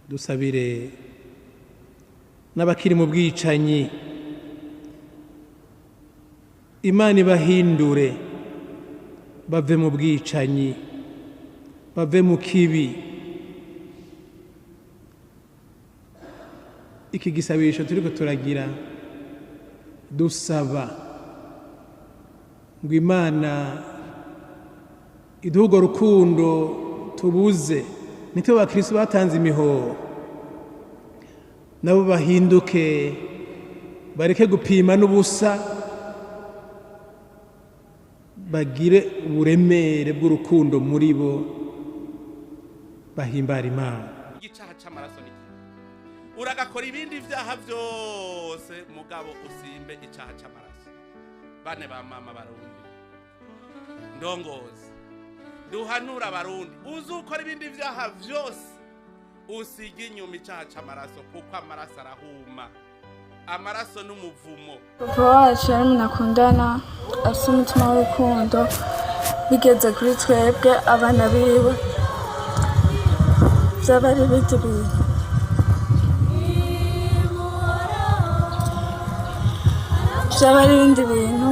Dusabire n'abakiri mu bwicanyi, Imana ibahindure bave mu bwicanyi, bave mu kibi. Iki gisabisho turiko turagira, dusaba ngo Imana iduhe urwo rukundo tubuze. Nitwe bakristo batanze imihoho, nabo bahinduke, bareke gupima n'ubusa, bagire uburemere bw'urukundo muri bo, bahimbara Imana. Igicaha c'amaraso ni kibi. Uragakora ibindi vyaha vyose, mugabo usimbe icaha c'amaraso. Bane ba mama Barundi, ndongozi, duhanura Abarundi, uzukora ibindi vyaha vyose usiga inyuma icaha c'amaraso, kuko amaraso arahuma, amaraso n'umuvumo. Papa wacu yari umuntu akundana, afite umutima w'urukundo. Bigeze kuri twebwe abana biwe, byaba ari ibindi bintu, byaba ari ibindi bintu.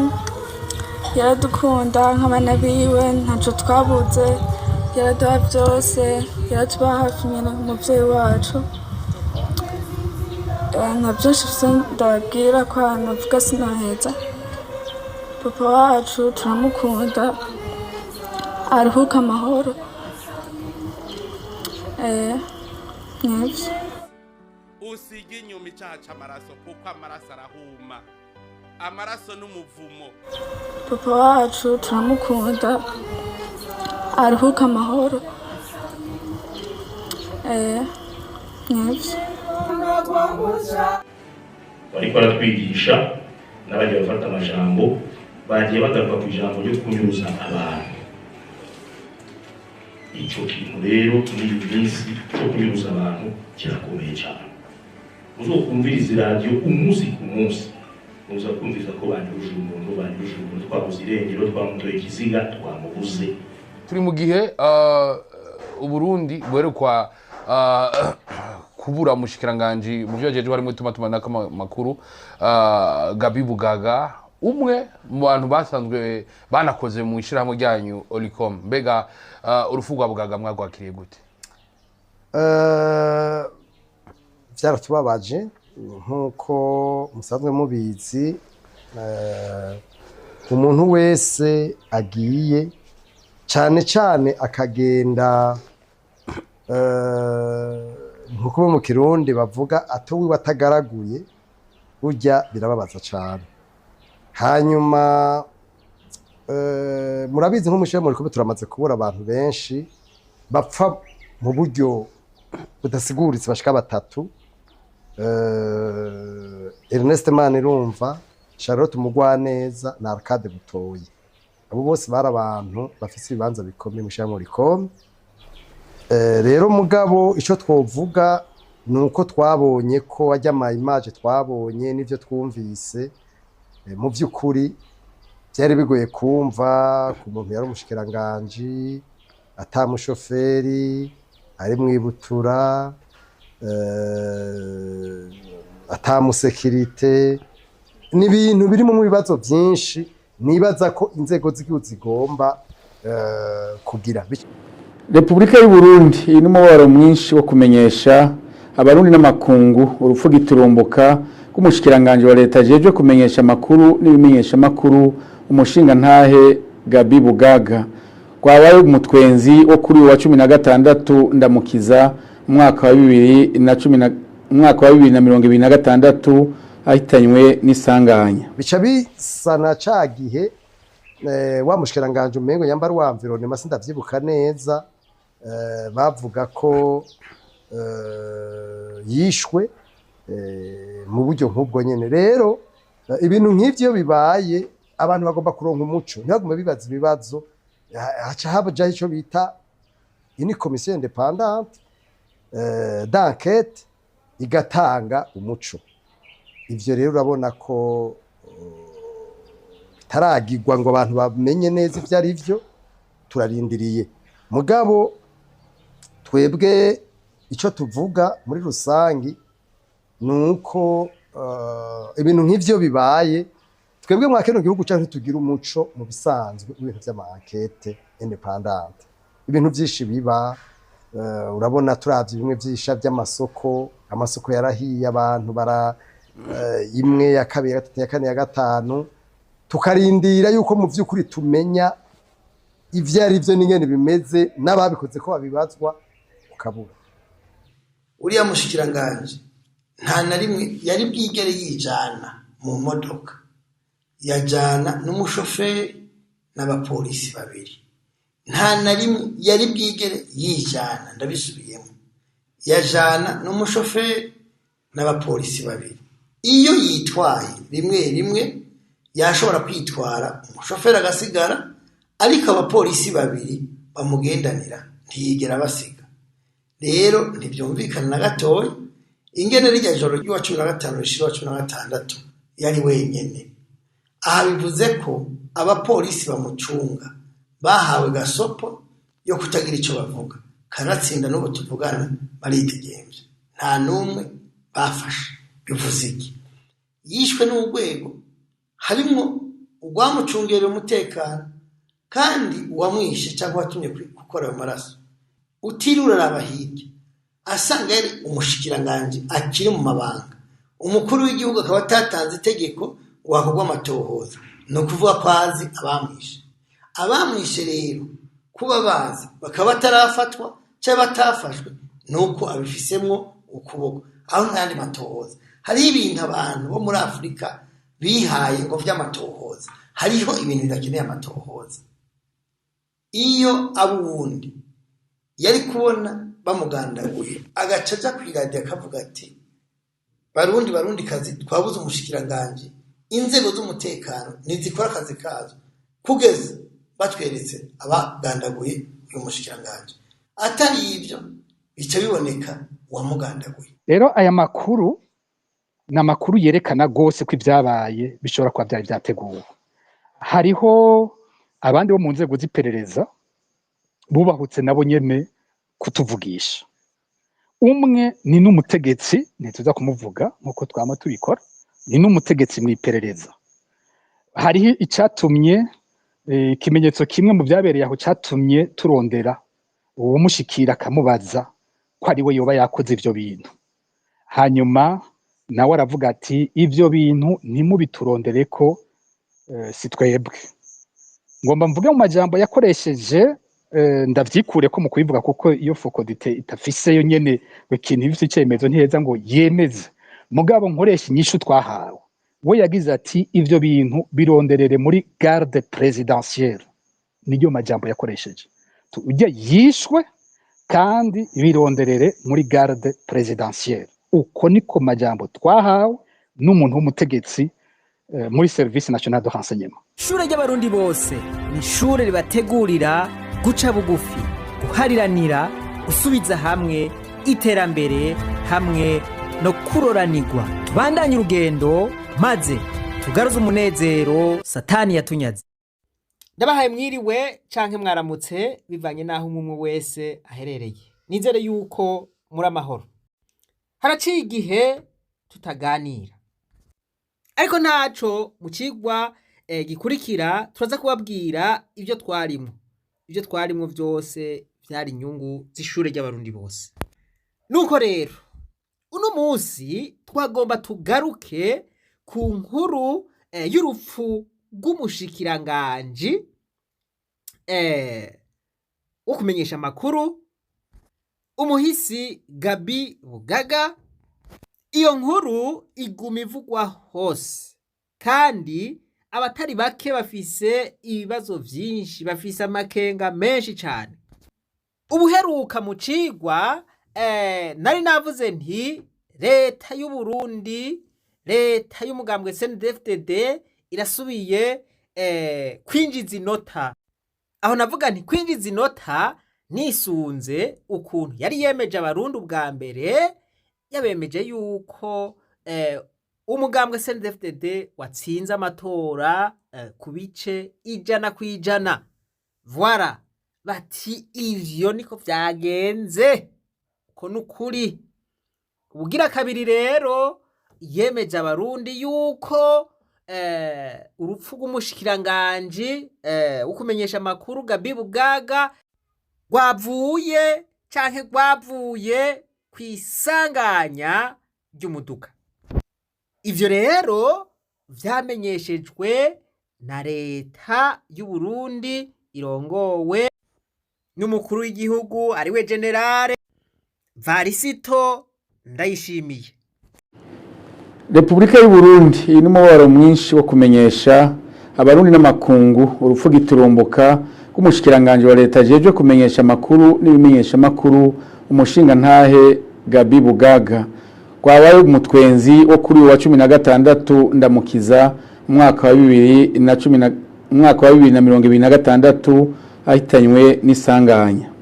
Yaradukunda nk'abana biwe, ntacyo twabuze, yaraduha byose, yaratuba hafi nyine nk'umubyeyi wacu. Nta byinshi mfise ndababwira ko ahantu mvuga sinoheza. Papa wacu turamukunda, aruhuke amahoro. Nibyo. Usiga inyuma icaha c'amaraso, kuko amaraso arahuma, amaraso n'umuvumo. Papa wacu turamukunda, aruhuke amahoro. Nibyo. Bariko baratwigisha n'abagiye bafata amajambo, bagiye bagaruka ku ijambo ryo kunyuruza abantu. Ico kintu rero muri iyi minsi cyo kunyuruza abantu kirakomeye cyane. Uzokumviriza iradiyo umunsi ku munsi, muza kumviriza ko banyuruje umuntu, banyuruje umuntu, twabuze irengero, twamutoye ikiziga, twamubuze. Turi mu gihe Uburundi buherukwa kubura umushikiranganji mu vyo ajejwe harimo itumatumanako amakuru, Gabi Bugaga, umwe mu bantu basanzwe banakoze mu ishirahamwe ryanyu Olicom. Mbega urupfu rwa Bugaga mwagwakiriye gute? Byaratubabaje nk'uko musanzwe mubizi. Umuntu wese agiye, cyane cyane akagenda, nkuko bo mu Kirundi bavuga atowiwe atagaraguye, burya birababaza cyane. Hanyuma murabizi, nk'umushyira muri kumwe, turamaze kubura abantu benshi bapfa mu buryo budasiguritse, bashika batatu: Ernest Manirumva, Charlotte Mugwaneza na Arcade Butoyi. Abo bose bari abantu bafise ibibanza bikomeye mu ishyirahamwe Olicom. Rero mugabo ico twovuga ni uko twabonye ko ajya ama image twabonye n'ivyo twumvise, mu by'ukuri byari bigoye kumva ku muntu yari umushikiranganji atamushoferi, ari mwibutura, atamusekirite. Ni ibintu birimo mu bibazo byinshi nibaza ko inzego z'igihugu zigomba kugira. Repubulika y'u Burundi iri n'umubabaro mwinshi wo kumenyesha Abarundi n'amakungu urupfu giturumbuka rw'umushikiranganje wa leta ajejwe kumenyesha amakuru n'ibimenyesha makuru, umushingantahe Gabi Bugaga. Rwabaye umutwenzi wo kuri uyu wa 16 Ndamukiza umwaka wa bibiri na cumi na umwaka wa 2026, ahitanywe n'isanganya. Bica bisa na ca gihe wa mushikiranganje umengo yambara wa environnement, sindavyibuka neza, bavuga ko yishwe mu buryo nk'ubwo nyene. Rero ibintu nk'ivyo iyo bibaye, abantu bagomba kuronka umuco, ntibagume bibaza ibibazo. Haca hajaho ico bita une commission indépendante d'enquête, igatanga umuco. Ivyo rero urabona ko bitaragirwa ngo abantu bamenye neza ivyo ari vyo. Turarindiriye. Mugabo twebwe Icyo tuvuga muri rusangi ni uko ibintu nk'ivyo bibaye, twebwe mwa kino gihugu cyacu tugira umuco mu bisanzwe w'ibintu vy'ama enquêtes indépendantes. Ibintu vyinshi biba, urabona, turavye bimwe vyisha by'amasoko, amasoko yarahiye, abantu bara imwe ya kabiri, ya gatatu, ya kane, ya gatanu, tukarindira yuko mu vy'ukuri tumenya ivyo ari vyo n'ingene bimeze n'ababikoze ko babibazwa, ukabura. Uriya mushikiranganji nta na rimwe yari bwigere yijana mu modoka, yajana n'umushoferi n'abapolisi babiri. Nta na rimwe yari bwigere yijana, ndabisubiyemo, yajana n'umushoferi n'abapolisi babiri. Iyo yitwaye rimwe rimwe yashobora kwitwara, umushoferi agasigara, ariko abapolisi babiri bamugendanira ntiyigera basiga. Rero ntibyumvikana na gatoya ingene rirya joro ry'uwa 15 rishira uwa 16 yari wenyene. Aha bivuze ko abapolisi bamucunga bahawe gasopo yo kutagira ico bavuga. Kanatsinda n'ubu tuvugana baridegemvya, nta n'umwe bafashe. Bivuze iki? Yishwe n'urwego harimwo urwamucungerera umutekano, kandi uwamwishe cyangwa watumye gukora ayo maraso, utiriwe uraraba hirya, asanga yari umushikiranganji akiri mu mabanga, umukuru w'igihugu akaba atatanze itegeko ngo hakorwe amatohoza, ni ukuvuga ko azi abamwishe. Abamwishe rero kuba bazi bakaba batarafatwa cyangwa batafashwe, ni uko abifisemwo ukuboko. Aho ntayandi matohoza. Hariho ibintu abantu bo muri Afurika bihaye ngo vy'amatohoza, hariho ibintu bidakeneye amatohoza. Iyo aba uwundi yari kubona bamugandaguye, agaca aja kw'iradiyo akavuga ati: "Barundi, barundi kazi, twabuze umushikiranganji, inzego z'umutekano ntizikora akazi kazo kugeza batweretse abagandaguye uyu mushikiranganji." Atari ibyo, bica biboneka uwamugandaguye. Rero aya makuru ni amakuru yerekana rwose ko ibyabaye bishobora kuba byari byateguwe. Hariho abandi bo mu nzego z'iperereza bubahutse nabo nyene kutuvugisha. Umwe ni n'umutegetsi, ntituza kumuvuga nk'uko twama tubikora, ni n'umutegetsi mu iperereza. Hariho icatumye ikimenyetso kimwe mu byabereye aho catumye turondera uwumushikira akamubaza ko ari we yoba yakoze ivyo bintu. Hanyuma nawe aravuga ati: "Ivyo bintu ntimubiturondere ko si twebwe." Ngomba mvuge mu majambo yakoresheje, ndavyikure ko mu kubivuga, kuko iyo FOCODE itafise yo nyene ngo ikintu ifise icemezo ntiheza ngo yemeze. Mugabo nkoresha inyishu twahawe, we yagize ati: "Ivyo bintu bironderere muri garde présidentielle." Niryo majambo yakoresheje. Ujya yishwe kandi bironderere muri garde présidentielle. Uko niko majambo twahawe n'umuntu w'umutegetsi muri Service national de renseignement. Ishure ry'Abarundi bose ni ishure ribategurira guca bugufi, guhariranira, gusubiza hamwe, iterambere hamwe no kuroranirwa. Tubandanye urugendo maze tugaruze umunezero Satani yatunyaze. Ndabahaye mwiriwe canke mwaramutse, bivanye n'aho umwe umwe wese aherereye. Nizere yuko muri amahoro. Haraciye igihe tutaganira, ariko ntaco, mu cigwa gikurikira turaza kubabwira ibyo twarimwo. Ibyo twarimwo vyose vyari inyungu z'ishure ry'Abarundi bose. Nuko rero uno munsi twagomba tugaruke ku nkuru y'urupfu rw'umushikiranganji wo kumenyesha amakuru, umuhisi Gabi Bugaga. Iyo nkuru iguma ivugwa hose, kandi abatari bake bafise ibibazo vyinshi, bafise amakenga menshi cane. Ubuheruka mu cigwa nari navuze nti leta y'u Burundi, leta y'umugambwe CNDD-FDD, irasubiye kwinjiza inota. Aho navuga nti kwinjiza inota nisunze ukuntu yari yemeje Abarundi ubwa mbere, yabemeje yuko umugambwe CNDD-FDD watsinze amatora ku bice 100%. Voilà, bati ivyo niko vyagenze. Uko nukuri. Ubugira kabiri rero yemeje abarundi yuko urupfu rw'umushikiranganji wo kumenyesha amakuru Gabi Bugaga rwavuye canke rwavuye kw'isanganya ry'umuduga. Ivyo rero vyamenyeshejwe na leta y'u Burundi irongowe n'umukuru w'igihugu ariwe generale Varisito Ndayishimiye. Repubulika y'u Burundi iri n'umubabaro mwinshi wo kumenyesha abarundi n'amakungu urupfu giturumbuka rw'umushikiranganji wa leta ajejwe kumenyesha amakuru n'ibimenyeshamakuru, umushingantahe Gabi Bugaga, rwabaye umutwenzi wo kuri uyu wa 16 Ndamukiza umwaka wa bibiri na cumi na umwaka wa 2026, ahitanywe n'isanganya.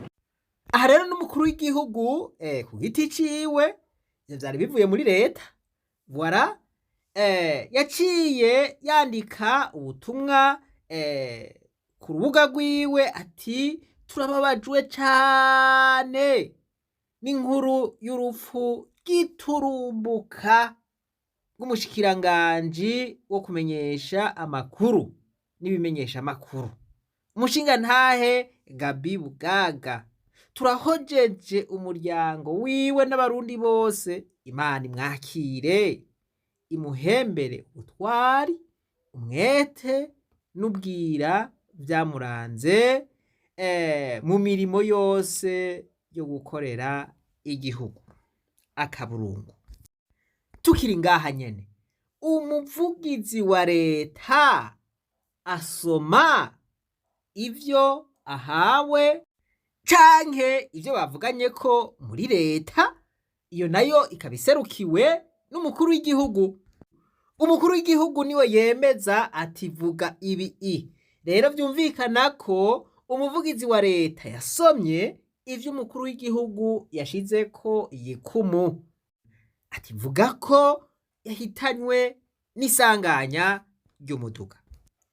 Aha rero n'umukuru w'igihugu ku giti ciwe, ivyo vyari bivuye muri leta, voilà, yaciye yandika ubutumwa ku rubuga rwiwe ati: "Turababajwe cane n'inkuru y'urupfu rw'iturumbuka rw'umushikiranganji wo kumenyesha amakuru n'ibimenyesha amakuru, umushingantahe Gabi Bugaga. Turahojeje umuryango wiwe n'abarundi bose. Imana imwakire, imuhembere ubutwari, umwete n'ubwira vyamuranze mu mirimo yose yo gukorera igihugu." Akaburungu. Tukiri ngaha nyene, umuvugizi wa leta asoma ivyo ahawe canke ivyo bavuganye ko muri leta, iyo nayo ikaba iserukiwe n'umukuru w'igihugu. Umukuru w'igihugu niwe yemeza ati: "Vuga ibi." I rero vyumvikana ko umuvugizi wa leta yasomye ivyo umukuru w'igihugu yashizeko igikumu, ati: "Vuga ko yahitanywe n'isanganya ry'umuduga."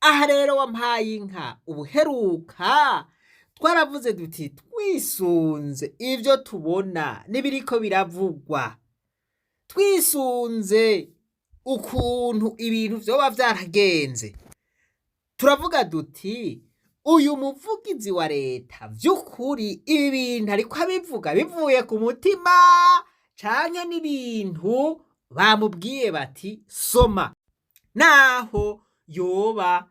Aha rero wampaye inka, ubuheruka twaravuze duti: twisunze ivyo tubona n'ibiriko biravugwa, twisunze ukuntu ibintu vyoba vyaragenze, turavuga duti: uyu muvugizi wa leta vy'ukuri ibi bintu ariko abivuga bivuye ku mutima, canke n'ibintu bamubwiye bati: "Soma," naho yoba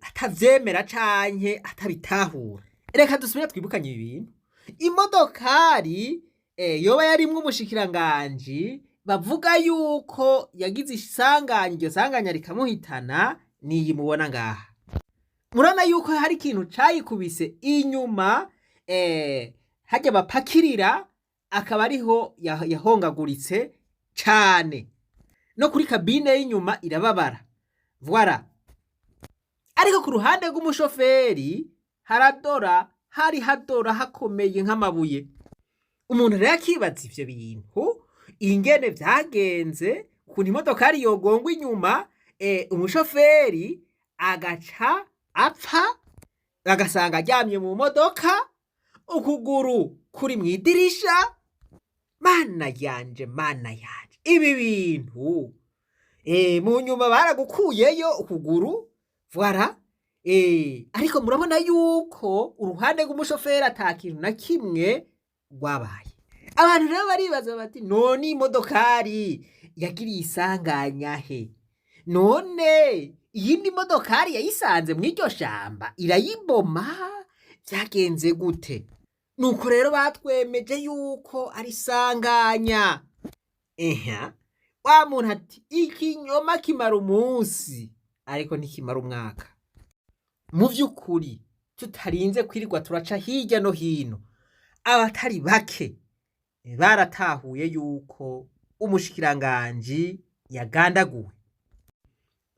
atavyemera canke atabitahura? Reka dusubire twibukanye ibi bintu. Imodokari yoba yarimwo umushikiranganji bavuga yuko yagize isanganya, iryo sanganya rikamuhitana, niyi mubona ngaha. Murabona yuko hari ikintu cayikubise inyuma, harya bapakirira, akaba ariho yahongaguritse cane, no kuri kabine y'inyuma irababara, voilà. Ariko ku ruhande rw'umushoferi haradora, hari hadora hakomeye nk'amabuye. Umuntu rero akibaza ivyo bintu ingene vyagenze, ukuntu imodokari yogongwa inyuma, umushoferi agaca apfa, agasanga aryamye mu modoka, ukuguru kuri mw'idirisha. Mana yanje, mana yanje, ibi bintu! Mu nyuma baragukuyeyo ukuguru, voilà. Ariko murabona yuko uruhande rw'umushoferi ata kintu na kimwe rwabaye. Abantu rero baribaza bati: none imodokari yagiriye isanganya he? None iyindi modokari yayisanze mw'iryo shamba irayiboma? Vyagenze gute? Nuko rero batwemeje yuko ari isanganya. Eha wa muntu ati: "Ikinyoma kimara umunsi ariko ntikimara umwaka." Mu vy'ukuri, tutarinze kwirirwa turaca hirya no hino, abatari bake baratahuye yuko umushikiranganji yagandaguwe.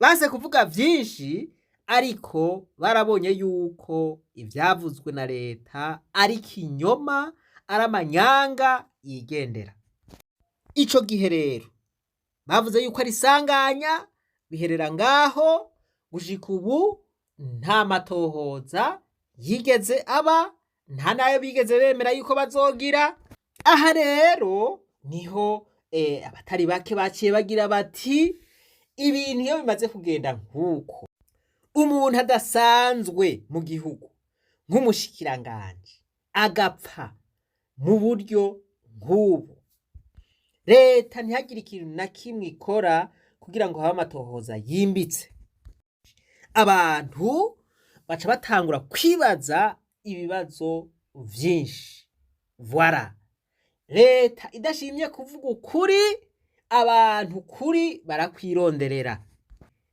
Base kuvuga vyinshi, ariko barabonye yuko ivyavuzwe na leta ari kinyoma, ari amanyanga yigendera. Ico gihe rero bavuze yuko ari isanganya, biherera ngaho. Gushika ubu nta matohoza yigeze aba, nta nayo bigeze bemera yuko bazogira. Aha rero niho abatari bake baciye bagira bati ibintu iyo bimaze kugenda nk'uko, umuntu adasanzwe mu gihugu nk'umushikiranganji agapfa mu buryo nk'ubu, leta ntihagire ikintu na kimwe ikora kugira ngo habe amatohoza yimbitse, abantu baca batangura kwibaza ibibazo vyinshi. Voilà, leta idashimye kuvuga ukuri, abantu kuri barakwironderera.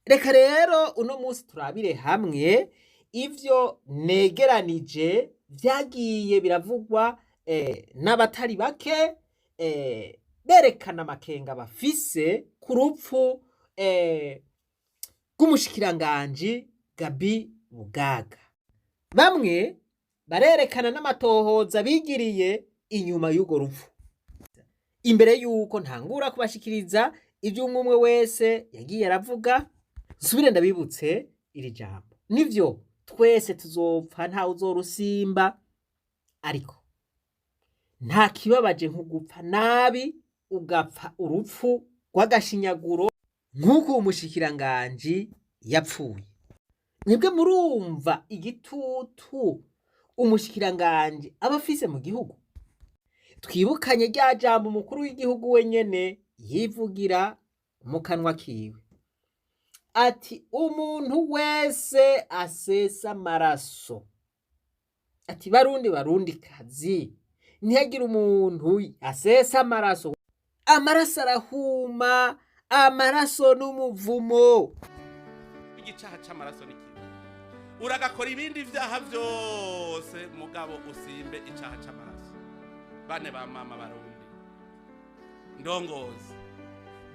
Reka rero uno munsi turabire hamwe ivyo negeranije vyagiye biravugwa n'abatari bake, berekana amakenga bafise ku rupfu rw'umushikiranganji Gabi Bugaga. Bamwe barerekana n'amatohoza bigiriye inyuma y'urwo rupfu. Imbere y'uko ntangura kubashikiriza ivyo umwe umwe wese yagiye aravuga, nsubire ndabibutse iri jambo: nivyo, twese tuzopfa, ntawe uzorusimba, ariko nta kibabaje nko gupfa nabi, ugapfa urupfu rw'agashinyaguro nk'uko uwo mushikiranganji yapfuye. Mwebwe murumva igitutu umushikiranganji aba afise mu gihugu. Twibukanye rya jambo umukuru w'igihugu wenyene yivugira mu kanwa kiwe, ati umuntu wese asesa amaraso, ati barundi, barundi kazi, ntihagire umuntu asesa amaraso, amaraso arahuma, amaraso n'umuvumo. Igicaha c'amaraso ni kibi. Uragakora ibindi vyaha vyose, mugabo usimbe icaha c'amaraso. Bane ba mama, barundi, ndongozi,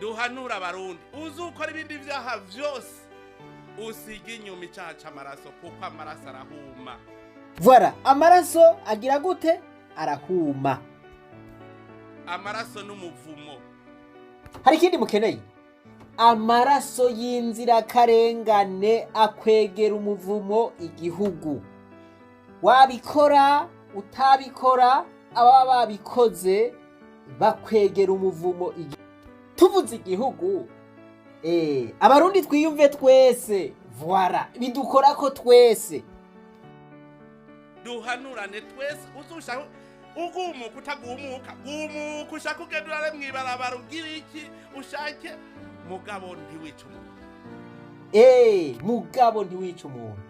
duhanura abarundi: uzukora ibindi vyaha vyose, usiga inyuma icaha c'amaraso, kuko amaraso arahuma. Voilà, amaraso agira gute? Arahuma. Amaraso n'umuvumo. Hari ikindi mukeneye? Amaraso y'inzirakarengane akwegera umuvumo igihugu. Wabikora utabikora, ababa babikoze bakwegera umuvumo igihugu. Tuvuze igihugu, abarundi twiyumve twese, voilà, bidukorako twese. Duhanurane twese: uzushaka ugumuka, utagumuka gumuka, ushaka ugenda urare mw'ibarabara, ugira iki ushake, mugabo ntiwice umuntu. Mugabo ntiwice umuntu.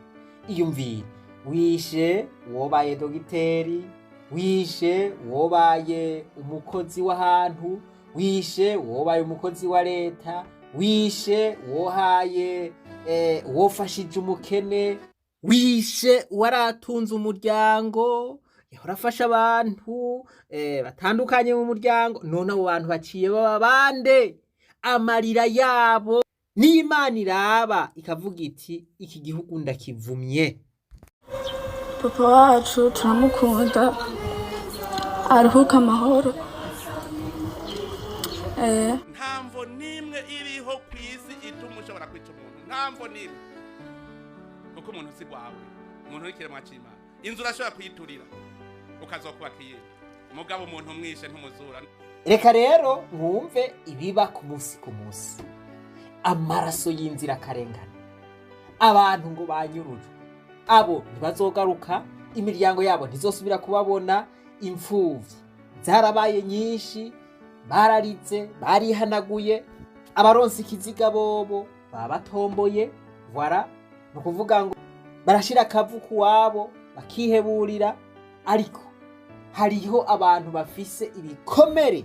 Iyumvire wishe wobaye dogiteri, wishe wobaye umukozi w'ahantu, wishe wobaye umukozi wa leta, wishe wohaye wofashije umukene, wishe waratunze umuryango, yahora afasha abantu batandukanye mu muryango. None abo bantu baciye baba bande? Amarira yabo n'Imana iraba ikavuga iti iki gihugu ndakivumye. Papa wacu turamukunda, aruhuka amahoro. Nta mvo n'imwe iriho ku isi ituma ushobora kwica umuntu, nta mvo n'imwe, kuko umuntu si rwawe. Umuntu uri kiremwa c'Imana. Inzu urashobora kuyiturira ukazokubaka iyindi, mugabo umuntu umwishe ntumuzura. Reka rero mwumve ibiba ku munsi ku munsi, amaraso y'inzirakarengane, abantu ngo banyurujwe, abo ntibazogaruka, imiryango yabo ntizosubira kubabona. Imfuvyi zarabaye nyinshi, bararize, barihanaguye. Abaronse ikiziga bobo baba batomboye. Voilà, ni ukuvuga ngo barashira akavu kuwabo bakiheburira, ariko hariho abantu bafise ibikomere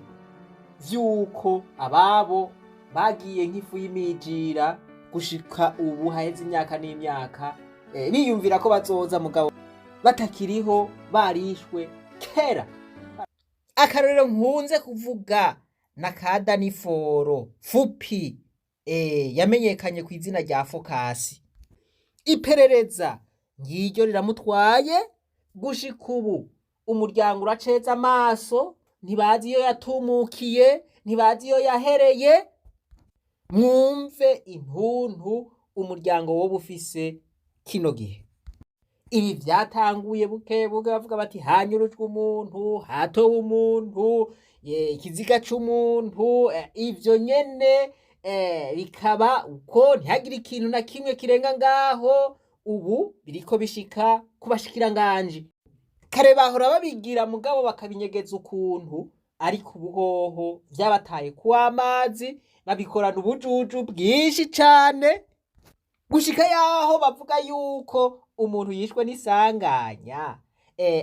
vy'uko ababo bagiye nk'ifu y'imijira. Gushika ubu haheze imyaka n'imyaka, biyumvira ko bazoza, mugabo batakiriho, barishwe kera. Akarorero nkunze kuvuga na ka Daniforo Fupi, yamenyekanye ku izina rya Fokasi. Iperereza ngiryo riramutwaye. Gushika ubu umuryango uraceza amaso, ntibazi iyo yatumukiye, ntibazi iyo yahereye. Mwumve intuntu umuryango woba ufise kino gihe. Ibi vyatanguye buke buke, bavuga bati hanyurujwe umuntu, hatowe umuntu, ikiziga c'umuntu, ivyo nyene bikaba uko, ntihagire ikintu na kimwe kirenga ngaho. Ubu biriko bishika ku bashikiranganji. Kare bahora babigira mugabo bakabinyegeza ukuntu, ariko ubuhoho vyabataye kuw'amazi, babikorana ubujuju bwinshi cane, gushika yaho bavuga yuko umuntu yishwe n'isanganya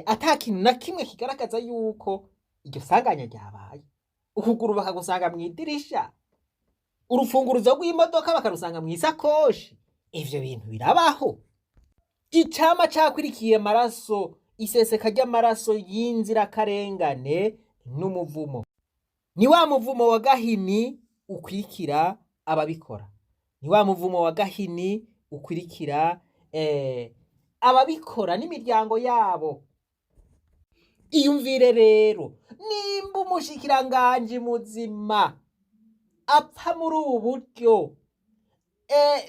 ata kintu na kimwe kigaragaza yuko iryo sanganya ryabaye. Ukuguru bakagusanga mw'idirisha, urufunguruzo rw'imodoka bakarusanga mw'isakoshi. Ivyo bintu birabaho. Icama cakwirikiye amaraso, iseseka ry'amaraso y'inzirakarengane n'umuvumo. Ni wa muvumo wa Gahini ukwirikira ababikora, ni wa muvumo wa Gahini ukwirikira ababikora n'imiryango yabo. Iyumvire rero nimba umushikiranganji muzima apfa muri ubu buryo,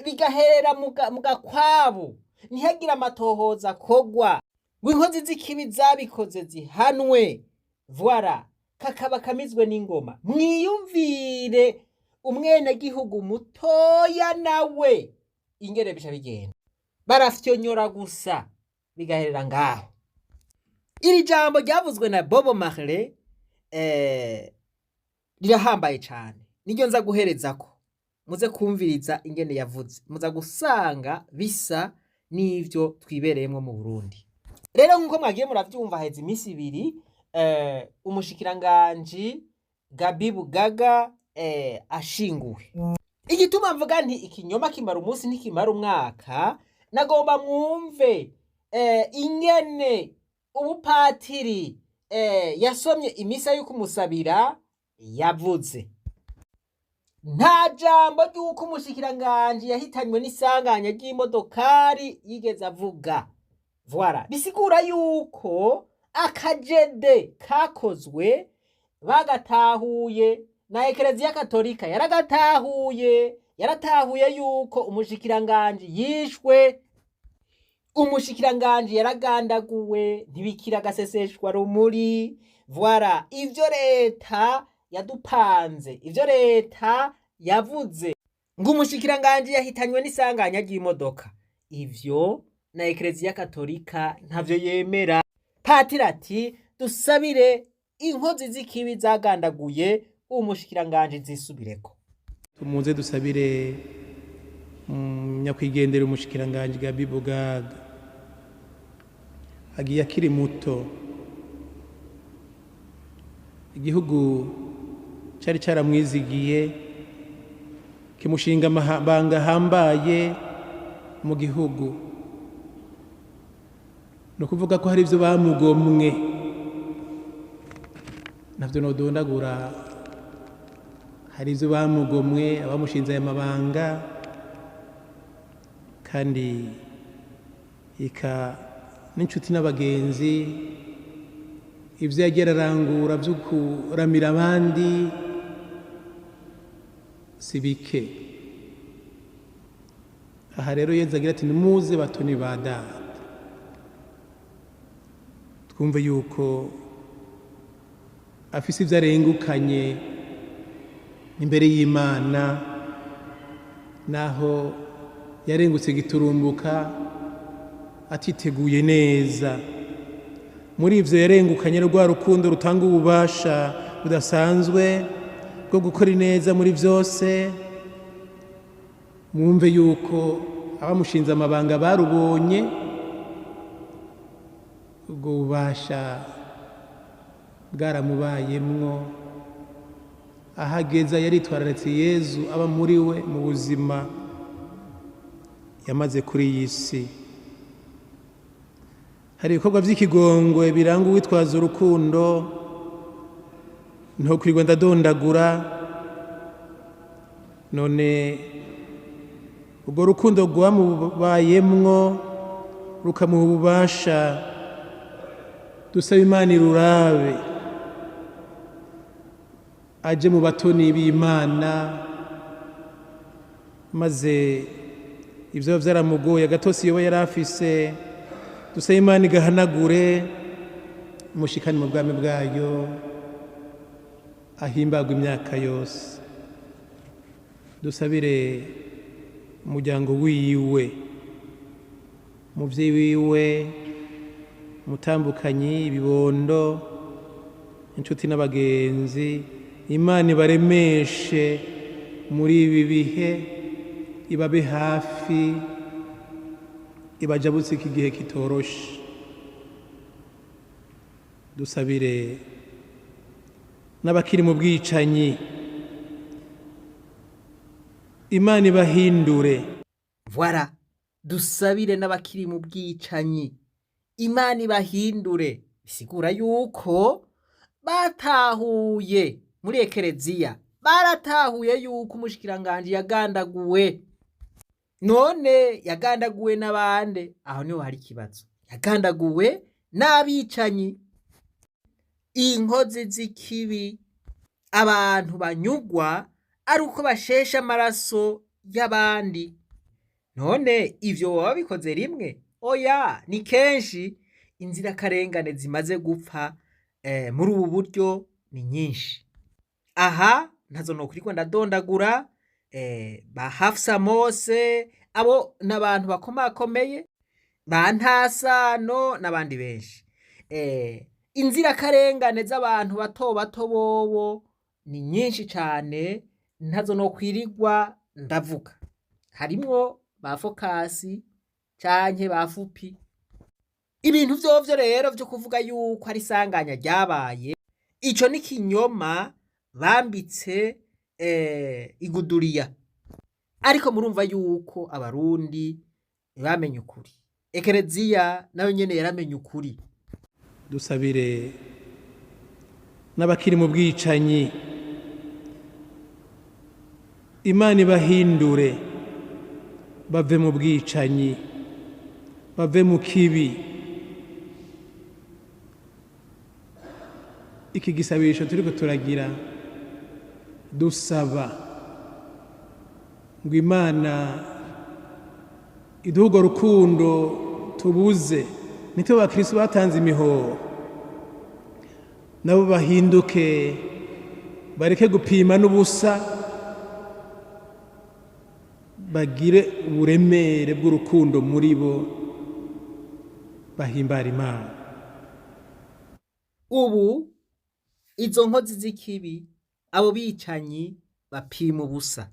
bigahera mu gakwabu, ntihagire amatohoza akogwa ngo inkozi z'ikibi zabikoze zihanwe, voila, kakaba kamizwe n'ingoma. Mwiyumvire umwenegihugu mutoya nawe ingene bica bigenda, barafyonyora gusa bigaherera ngaho. Iri jambo ryavuzwe na Bobo Marley rirahambaye cane, niryo nza guherezako, muze kumviriza ingene yavuze, muza gusanga bisa n'ivyo twibereyemwo mu Burundi. Rero nk'uko mwagiye muravyumva, haheze iminsi ibiri umushikiranganji Gabi Bugaga ashinguwe. Igituma mvuga nti ikinyoma kimara umunsi ntikimara umwaka, nagomba mwumve ingene ubupatiri yasomye imisa yo kumusabira yavuze. Nta jambo ry'uko umushikiranganji yahitanywe n'isanganya ry'imodokari yigeze avuga. Voilà. Bisigura yuko akajede kakozwe bagatahuye, na Ekereziya Katolika yaragatahuye, yaratahuye yuko umushikiranganji yishwe, umushikiranganji yaragandaguwe, ntibikira agaseseshwa rumuri. Voilà. Ivyo leta yadupanze, ivyo leta yavuze ngo umushikiranganji yahitanywe n'isanganya ry'imodoka, ivyo na Ekereziya Katolika ntavyo yemera. Patiri ati dusabire inkozi z'ikibi zagandaguye umushikiranganji zisubireko. Tumuze dusabire nyakwigendera umushikiranganji Gabi Bugaga, agiye akiri muto. Igihugu cari caramwizigiye, kimushinga amabanga ahambaye mu gihugu. Ni ukuvuga ko hari ivyo bamugomwe, navyo nodondagura. Hari ivyo bamugomwe abamushinze aya mabanga, kandi ika n'inshuti n'abagenzi, ivyo yagiye ararangura vyo kuramira abandi si bike. Aha rero Yezu agira ati nimuze batoni ba data, twumve yuko afise ivyo arengukanye imbere y'Imana, naho yarengutse giturumbuka atiteguye neza. Muri ivyo yarengukanye rwa rukundo rutanga ububasha budasanzwe bwo gukora ineza muri vyose. Mwumve yuko abamushinze amabanga barubonye ubwo bubasha bwaramubayemwo. Ahageza yaritwararitse Yezu aba muri we mu buzima yamaze kuri iyi si. Hari ibikorwa vy'ikigongwe biranga uwitwaza urukundo, ntokwirwa ndadondagura. None ubwo rukundo rwamubayemwo rukamuha ububasha, dusaba Imana irurabe aje mu batoni b'Imana, maze ivyo vyaramugoye agatosi yoba yarafise Dusabe Imana igahanagure, mushikane mu bwami bwayo, ahimbagwe imyaka yose. Dusabire umuryango wiwe, umuvyeyi wiwe, umutambukanyi, ibibondo, inshuti n'abagenzi. Imana ibaremeshe muri ibi bihe, ibabe hafi, ibajabutse iki gihe kitoroshe. Dusabire n'abakiri mu bwicanyi, Imana ibahindure. Voilà, dusabire n'abakiri mu bwicanyi, Imana ibahindure. Bisigura yuko batahuye muri ekereziya, baratahuye yuko umushikiranganji yagandaguwe. None yagandaguwe n'abande? Aho niho hari ikibazo. Yagandaguwe n'abicanyi, inkozi z'ikibi, abantu banyugwa ari uko bashesha amaraso y'abandi. None ivyo boba babikoze rimwe? Oya, ni kenshi. Inzirakarengane zimaze gupfa muri ubu buryo ni nyinshi. Aha ntazo nokwirwa ndadondagura, ba Hafsa Mose, abo n'abantu bakomakomeye, ba Ntasano n'abandi benshi. Inzirakarengane z'abantu bato bato bobo ni nyinshi cane, ntazo nokwirirwa ndavuga. Harimwo ba Fokasi canke ba Fupi. Ibintu vyovyo rero vyo kuvuga yuko ari isanganya ryabaye, ico ni kinyoma bambitse iguduriya. Ariko murumva yuko Abarundi bamenye ukuri. Ekereziya nayo nyene yaramenye ukuri. Dusabire n'abakiri mu bwicanyi, Imana ibahindure, bave mu bwicanyi, bave mu kibi. Iki gisabisho turiko turagira, dusaba ngo Imana iduhe urwo rukundo tubuze. Nitwe bakristo batanze imihoho, nabo bahinduke, bareke gupima n'ubusa, bagire uburemere bw'urukundo muri bo, bahimbara Imana. Ubu izo nkozi z'ikibi, abo bicanyi bapima ubusa,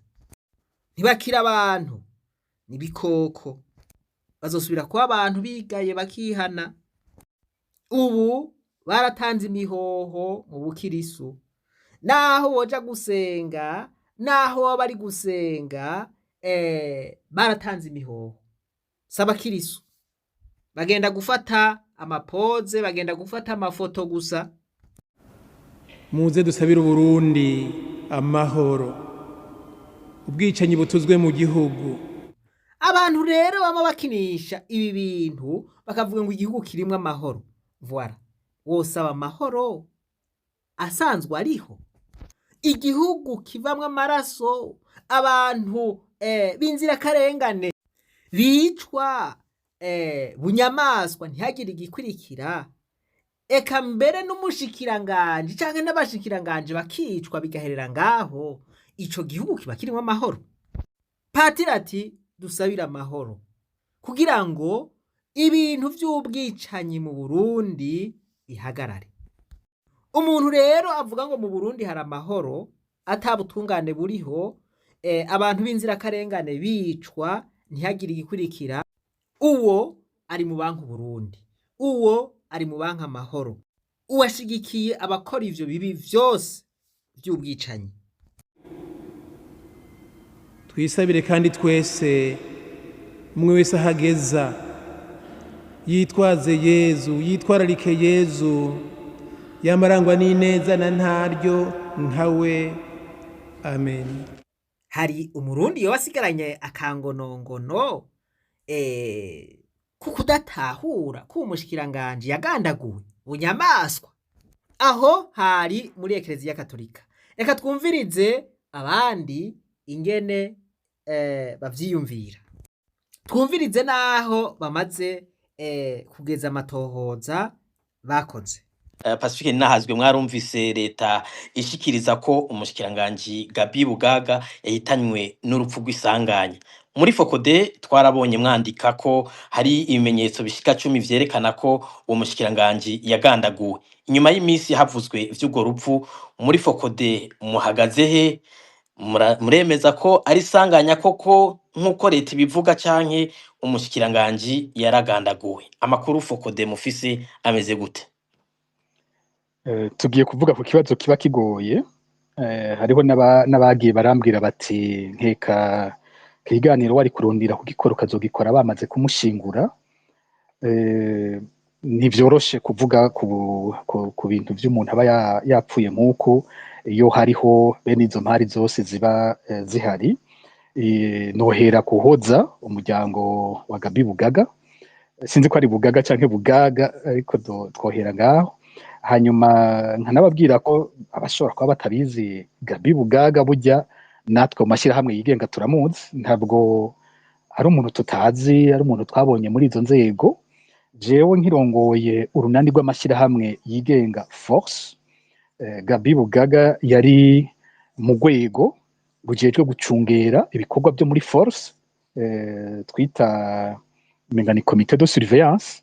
ntibakira abantu, n'ibikoko. Bazosubira kuba abantu bigaye bakihana. Ubu baratanze imihoho mu bukirisu, naho boja gusenga, naho baba bari gusenga, baratanze imihoho. Si abakirisu, bagenda gufata amapoze, bagenda gufata amafoto gusa. Muze dusabire Uburundi amahoro, ubwicanyi butuzwe mu gihugu. Abantu rero bama bakinisha ibi bintu bakavuga ngo igihugu kirimwo amahoro. Voilà, wosaba amahoro asanzwe ariho? Igihugu kivamwo amaraso, abantu b'inzirakarengane bicwa bunyamaswa, ntihagire igikurikira, eka mbere n'umushikiranganji canke n'abashikiranganji bakicwa bigaherera ngaho, ico gihugu kiba kirimwo amahoro? Patiri ati dusabire amahoro kugira ngo ibintu vy'ubwicanyi mu Burundi bihagarare. Umuntu rero avuga ngo mu Burundi hari amahoro ata butungane buriho, abantu b'inzirakarengane bicwa ntihagire igikurikira, uwo ari mu banki Burundi, uwo ari mu banki amahoro, uwashigikiye abakora ivyo bibi vyose vy'ubwicanyi. Twisabire kandi twese, umwe wese ahageza yitwaze Yezu, yitwararike Yezu, yamarangwa n'ineza na ntaryo nkawe. Amen. Hari Umurundi yoba asigaranye akangonongono ku kudatahura ko umushikiranganji yagandaguwe bunyamaswa? Aho hari muri Ekereziya Katolika. Reka twumvirize abandi ingene bavyiyumvira, twumvirize n'aho bamaze. kugeza amatohoza bakoze. Pacifique Nahazwe, mwarumvise leta ishikiriza ko umushikiranganji Gabi Bugaga yahitanywe n'urupfu rw'isanganya. Muri FOCODE twarabonye mwandika ko hari ibimenyetso bishika 10 vyerekana ko uwo mushikiranganji yagandaguwe. Inyuma y'imisi havuzwe ivy'urwo rupfu, muri FOCODE muhagaze he? Muremeza ko ari isanganya koko nk'uko leta ibivuga, canke umushikiranganji yaragandaguwe? Amakuru FOCODE mufise ameze gute? Tugiye kuvuga ku kibazo kiba kigoye. Hariho n'abagiye barambwira bati nkeka ikiganiro wari kurondera kugikora ukazogikora bamaze kumushingura. Ntivyoroshe kuvuga ku bintu vy'umuntu aba yapfuye nk'uko iyo hariho bene izo mpari zose ziba zihari. Nohera kuhoza umuryango wa Gabi Bugaga, sinzi ko ari Bugaga canke Bugaga, ariko twohera ngaho. Hanyuma nkanababwira ko abashobora kuba batabizi, Gabi Bugaga burya natwe mu mashyirahamwe yigenga turamuzi, ntabwo ari umuntu tutazi, ari umuntu twabonye muri izo nzego. Jewe nkirongoye urunani rw'amashyirahamwe yigenga Force, Gabi Bugaga yari mu rwego rujejwe gucungera ibikorwa byo muri Force, twita umenga ni comité de surveillance,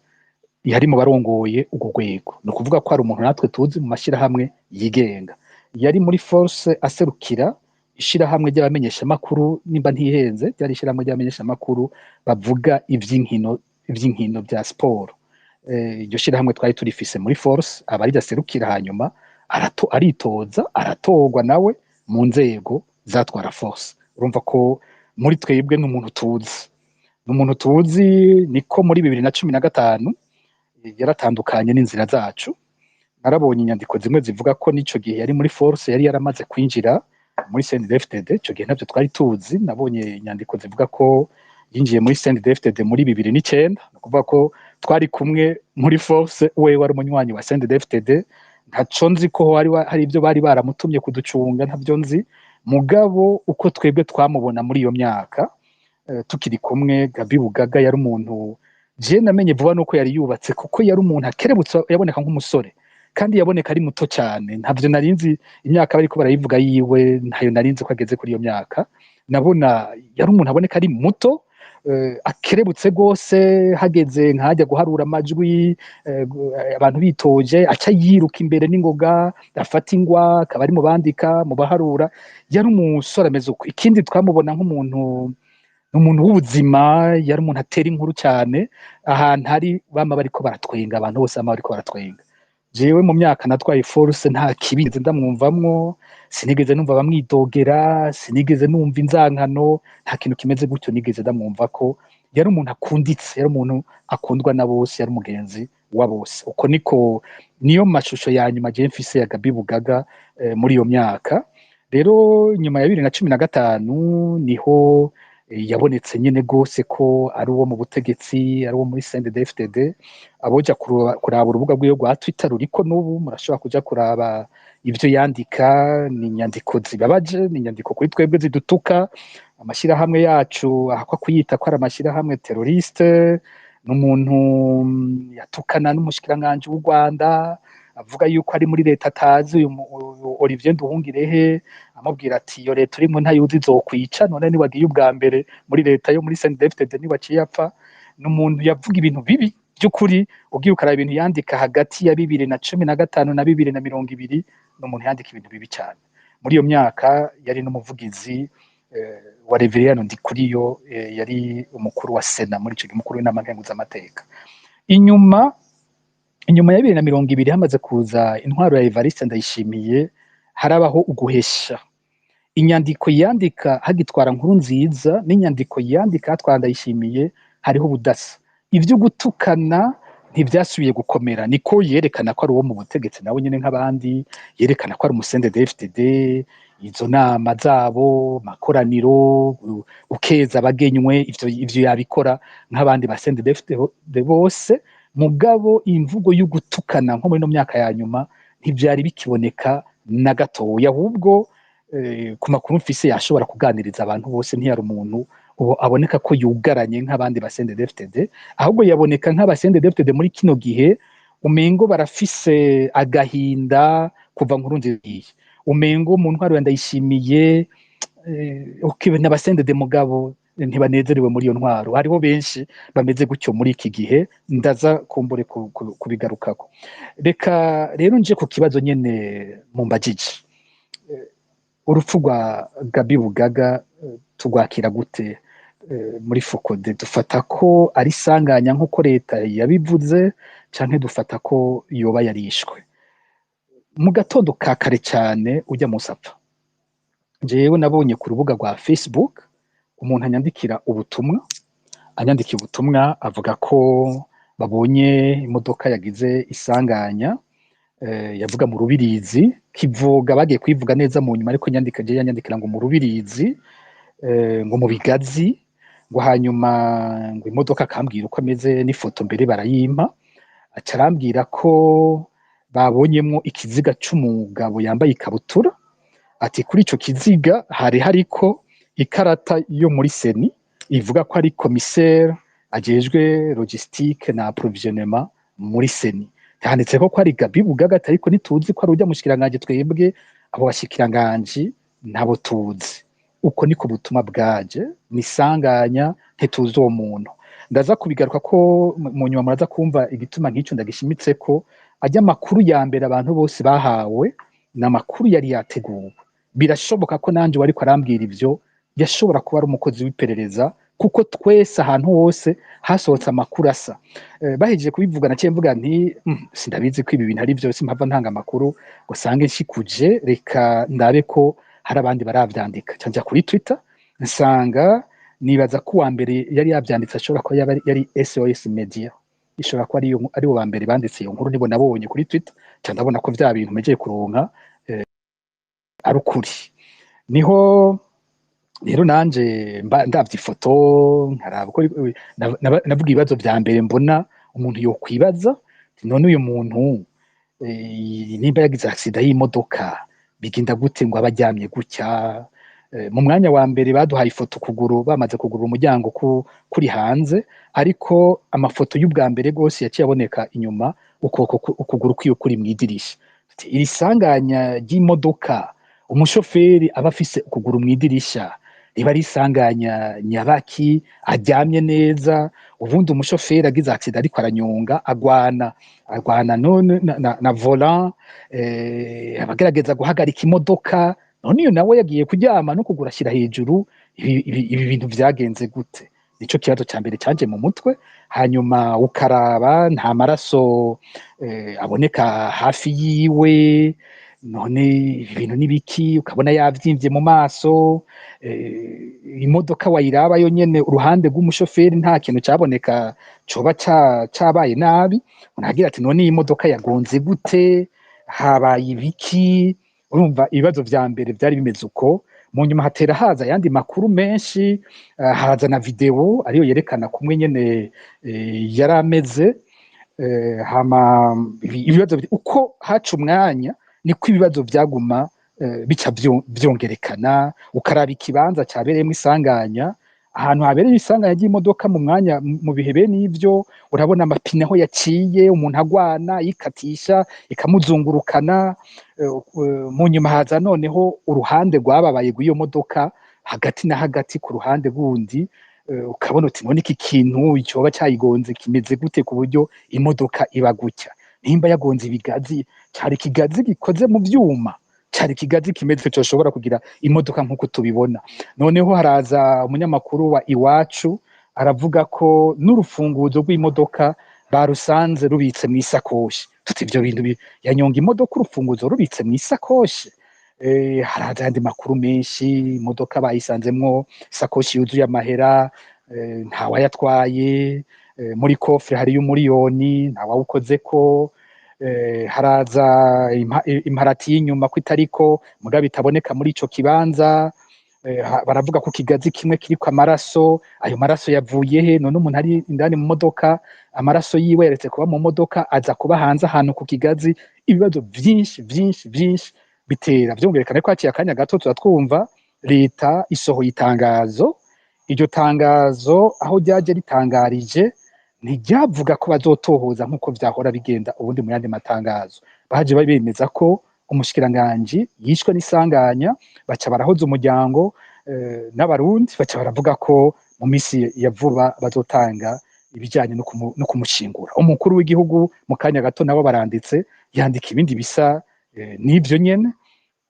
yari mu barongoye urwo rwego. Ni ukuvuga ko hari umuntu natwe tuzi mu mashyirahamwe yigenga. Yari muri Force aserukira ishirahamwe ry'abamenyeshamakuru, nimba ntihenze ryari ishirahamwe ry'abamenyeshamakuru bavuga ivy'inkino bya siporo. Iryo shirahamwe twari turifise muri Force, aba ariryo aserukira. Hanyuma aritoza, aratorwa nawe mu nzego zatwara Force. Urumva ko muri twebwe n'umuntu tuzi, n'umuntu tuzi. Niko muri 2015 yaratandukanye n'inzira zacu. Narabonye inyandiko zimwe zivuga ko n'ico gihe yari muri Force yari yaramaze kwinjira muri CNDD-FDD. Ico gihe ntabyo twari tuzi. Nabonye inyandiko zivuga ko yinjiye muri CNDD-FDD muri 2009. Ni ukuvuga ko twari kumwe muri Force, we wari umunywanyi wa CNDD-FDD. Ntaco nzi ko hari ibyo bari baramutumye kuducunga, ntabyo nzi. Mugabo uko twebwe twamubona muri iyo myaka, tukiri kumwe, Gabi Bugaga yari umuntu je namenye vuba nuko yari yubatse, kuko yari umuntu akerebutse, yaboneka nk'umusore kandi yaboneka ari muto cyane. Ntabyo narinzi imyaka bariko barayivuga yiwe, ntayo narinzi ko ageze kuri iyo myaka. Nabona yari umuntu aboneka ari muto, akerebutse rwose. Hageze nkajya guharura amajwi, abantu bitoje, aca yiruka imbere n'ingoga, afata ingwa, akaba ari mu bandika, mu baharura. Yari umusore ameze uko. Ikindi twamubona nk'umuntu, umuntu w'ubuzima, yari umuntu atera inkuru cyane. Ahantu hari bama bariko baratwenga, abantu bose bama bariko baratwenga. Jewe mu myaka natwaye Force nta kibi ndamwumvamwo, sinigeze numva bamwidogera, sinigeze numva inzankano, nta kintu kimeze gutyo nigeze ndamwumva ko. Yari umuntu akunditse, yari umuntu akundwa na bose, yari umugenzi wa bose. Uko niko niyo mashusho ya nyuma je mfise ya Gabi Bugaga muri iyo myaka. Rero nyuma ya 2015 niho yabonetse nyene gose ko ari uwo mu butegetsi, ari uwo muri CNDD-FDD. Aboja kuraba urubuga rwiwe rwa Twitter ruriko n'ubu, murashobora kuja kuraba ivyo yandika. Ni inyandiko zibabaje, ni inyandiko kuri twebwe zidutuka amashyirahamwe yacu, ahakwa kuyita ko ari amashyirahamwe terroriste. N'umuntu yatukana n'umushikiranganji w'u Rwanda, avuga yuko ari muri leta atazi, uyu Olivier Nduhungirehe, amubwira ati iyo leta urimo ntayuzi izokwica, none niwagiye ubwa mbere muri leta yo muri CNDD-FDD niwaciye apfa. N'umuntu yavuga ibintu bibi by'ukuri. Ugiye ukaraba ibintu yandika hagati ya 2015 na 2020, ni umuntu yandika ibintu bibi cyane. Muri iyo myaka yari n'umuvugizi wa Reverien Ndikuriyo, yari umukuru wa Sena muri ico gihe, umukuru w'inama nkenguzamateka. Inyuma ya 2020 hamaze kuza intwaro ya Evariste Ndayishimiye, harabaho uguhesha. Inyandiko yandika hagitwara nkuru nziza n'inyandiko yandika hatwara Ndayishimiye hariho ubudasa. Ivyo gutukana ntivyasubiye gukomera. Niko yerekana ko ari uwo mu butegetsi nawe nyene nk'abandi, yerekana ko ari umu CNDD-FDD. Izo nama zabo, makoraniro, ukeza abagenywe, ivyo yabikora nk'abandi ba CNDD-FDD bose. Mugabo imvugo yo gutukana nko muri no myaka ya nyuma ntivyari bikiboneka na gatoya. Ahubwo ku makuru mfise yashobora kuganiriza abantu bose, ntiyari umuntu Ubu aboneka ko yugaranye nk'abandi ba CNDD-FDD, ahubwo yaboneka nk'aba CNDD-FDD muri kino gihe umengo barafise agahinda kuva Nkurunziza, umengo mu ntwaro ya Ndayishimiye, okay, n'aba CNDD mugabo ntibanezerewe muri iyo ntwaro. Hariho benshi bameze gutyo muri iki gihe, ndaza kumbure kubigarukako. Reka rero nje ku kibazo nyene mumbajije: urupfu rwa Gabi Bugaga tugwakira gute muri FOCODE? Dufata ko ari isanganya nk'uko leta yabivuze, canke dufata ko yoba yarishwe? Mu gatondo ka kare cyane ujya munsi apfa, jewe nabonye ku rubuga rwa Facebook umuntu anyandikira ubutumwa, anyandikiye ubutumwa avuga ko babonye imodoka yagize isanganya, yavuga mu Rubirizi, Kivoga, bagiye kwivuga neza mu nyuma, ariko nyandika je yanyandikira ngo mu Rubirizi, ngo mu Bigazi, ngo hanyuma ngo imodoka, akambwira uko ameze n'ifoto mbere barayimpa, aca arambwira ko babonyemwo ikiziga c'umugabo yambaye ikabutura, ati kuri ico kiziga hari hariko ikarata yo muri CENI ivuga ko ari commissaire ajejwe logistique na approvisionnement muri CENI, handitseko ko ari Gabi Bugaga, ariko ntituzi ko ari urya mushikiranganji, twebwe abo bashikiranganji ntabo tuzi. Uko niko butumwa bwaje, nisanganya, ntituzi uwo muntu. Ndaza kubigaruka ko mu nyuma, muraza kumva igituma nk'icyo ndagishimitse ko ajya amakuru ya mbere abantu bose bahawe ni amakuru yari yateguwe. Birashoboka ko nanje wariko arambwira ivyo yashobora kuba ari umukozi w'iperereza, kuko twese ahantu hose hasohotse amakuru asa. Bahejeje kubivuga, naciye mvuga nti sindabizi ko ibi bintu ari byo, simpava ntanga amakuru ngo sange nshikuje, reka ndabe ko hari abandi baravyandika. Ca nja kuri Twitter, nsanga nibaza ko uwa mbere yari yavyanditse ashobora kuba yaba yari SOS Media, ishobora kuba ariyo aribo ba mbere banditse iyo nkuru, nibo nabonye kuri Twitter. Ca ndabona ko vya bintu mejeye kuronka ari ukuri. Niho rero nanje mba ndavye ifoto, nkaraba uko navuga ibibazo vya mbere mbona umuntu yokwibaza, none uyu muntu nimba yagize accident y'imodoka, bigenda gute ngo abe aryamye gutya? Mu mwanya wa mbere baduhaye ifoto ukuguru bamaze kugurura umuryango kuri hanze, ariko amafoto y'ubwa mbere rwose yaciye aboneka inyuma, ukuboko ukuguru kwiwe kuri mw'idirisha. Ati, iri sanganya ry'imodoka umushoferi aba afise ukuguru mw'idirisha riba ari isanganya nyabaki aryamye neza? Ubundi umushoferi agize accident ariko aranyonga, agwana none na volant, abagerageza guhagarika imodoka, none iyo nawe yagiye kuryama no kugura ashyira hejuru, ibi bintu vyagenze gute? Nico kibazo ca mbere canje mu mutwe. Hanyuma ukaraba nta maraso aboneka hafi yiwe, none ibi bintu nibiki? Ukabona yavyimvye mu maso, imodoka wayiraba yo nyene uruhande rw'umushoferi nta kintu caboneka coba cabaye nabi. Unagira ati none iyi modoka yagonze gute? Habaye ibiki? Urumva ibibazo vya mbere vyari bimeze uko. Mu nyuma hatera haza ayandi makuru menshi, haza na video ariyo yerekana kumwe nyene yari ameze. Hama ibibazo uko haca umwanya niko ibibazo vyaguma bica vyongerekana. Ukaraba ikibanza cabereyemwo isanganya, ahantu habereye isanganya ry'imodoka mu mwanya mu bihe bene ivyo, urabona amapine aho yaciye, umuntu agwana yikatisha ikamuzungurukana. Mu nyuma haza noneho uruhande rwababaye rw'iyo modoka hagati na hagati ku ruhande rundi, ukabona uti none iki kintu coba cayigonze kimeze gute ku buryo imodoka iba gutya? Nimba yagonze ibigazi, cari ikigazi gikoze mu vyuma, cari ikigazi kimeze coshobora kugira imodoka nk'uko tubibona? Noneho haraza umunyamakuru wa Iwacu aravuga ko n'urufunguzo rw'imodoka barusanze rubitse mw'isakoshi. Tuti ivyo bintu yanyonga imodoka urufunguzo rubitse mw'isakoshi? Haraza ayandi makuru menshi, imodoka bayisanzemwo isakoshi yuzuye amahera, ntawayatwaye, muri coffre hariyo 1 miliyoni, ntawawukozeko. Haraza imparati y'inyuma ko itariko, mugabo itaboneka muri ico kibanza. Baravuga ko ikigazi kimwe kiriko amaraso, ayo maraso yavuye he? None umuntu ari indani mu modoka, amaraso yiwe yaretse kuba mu modoka aza kuba hanze ahantu ku kigazi? Ibibazo vyinshi vyinshi vyinshi bitera vyongerekana ko haciye akanya gato tuba twumva leta isohoye itangazo. Iryo tangazo aho ryaje ritangarije, ntiryavuga ko bazotohoza nk'uko vyahora bigenda ubundi. Mu yandi matangazo baje bemeza ko umushikiranganji yishwe n'isanganya, baca barahoza umuryango n'Abarundi, baca baravuga ko mu misi ya vuba bazotanga ibijyanye no kumushingura. Umukuru w'igihugu mu kanya gato nabo baranditse, yandika ibindi bisa n'ivyo nyene.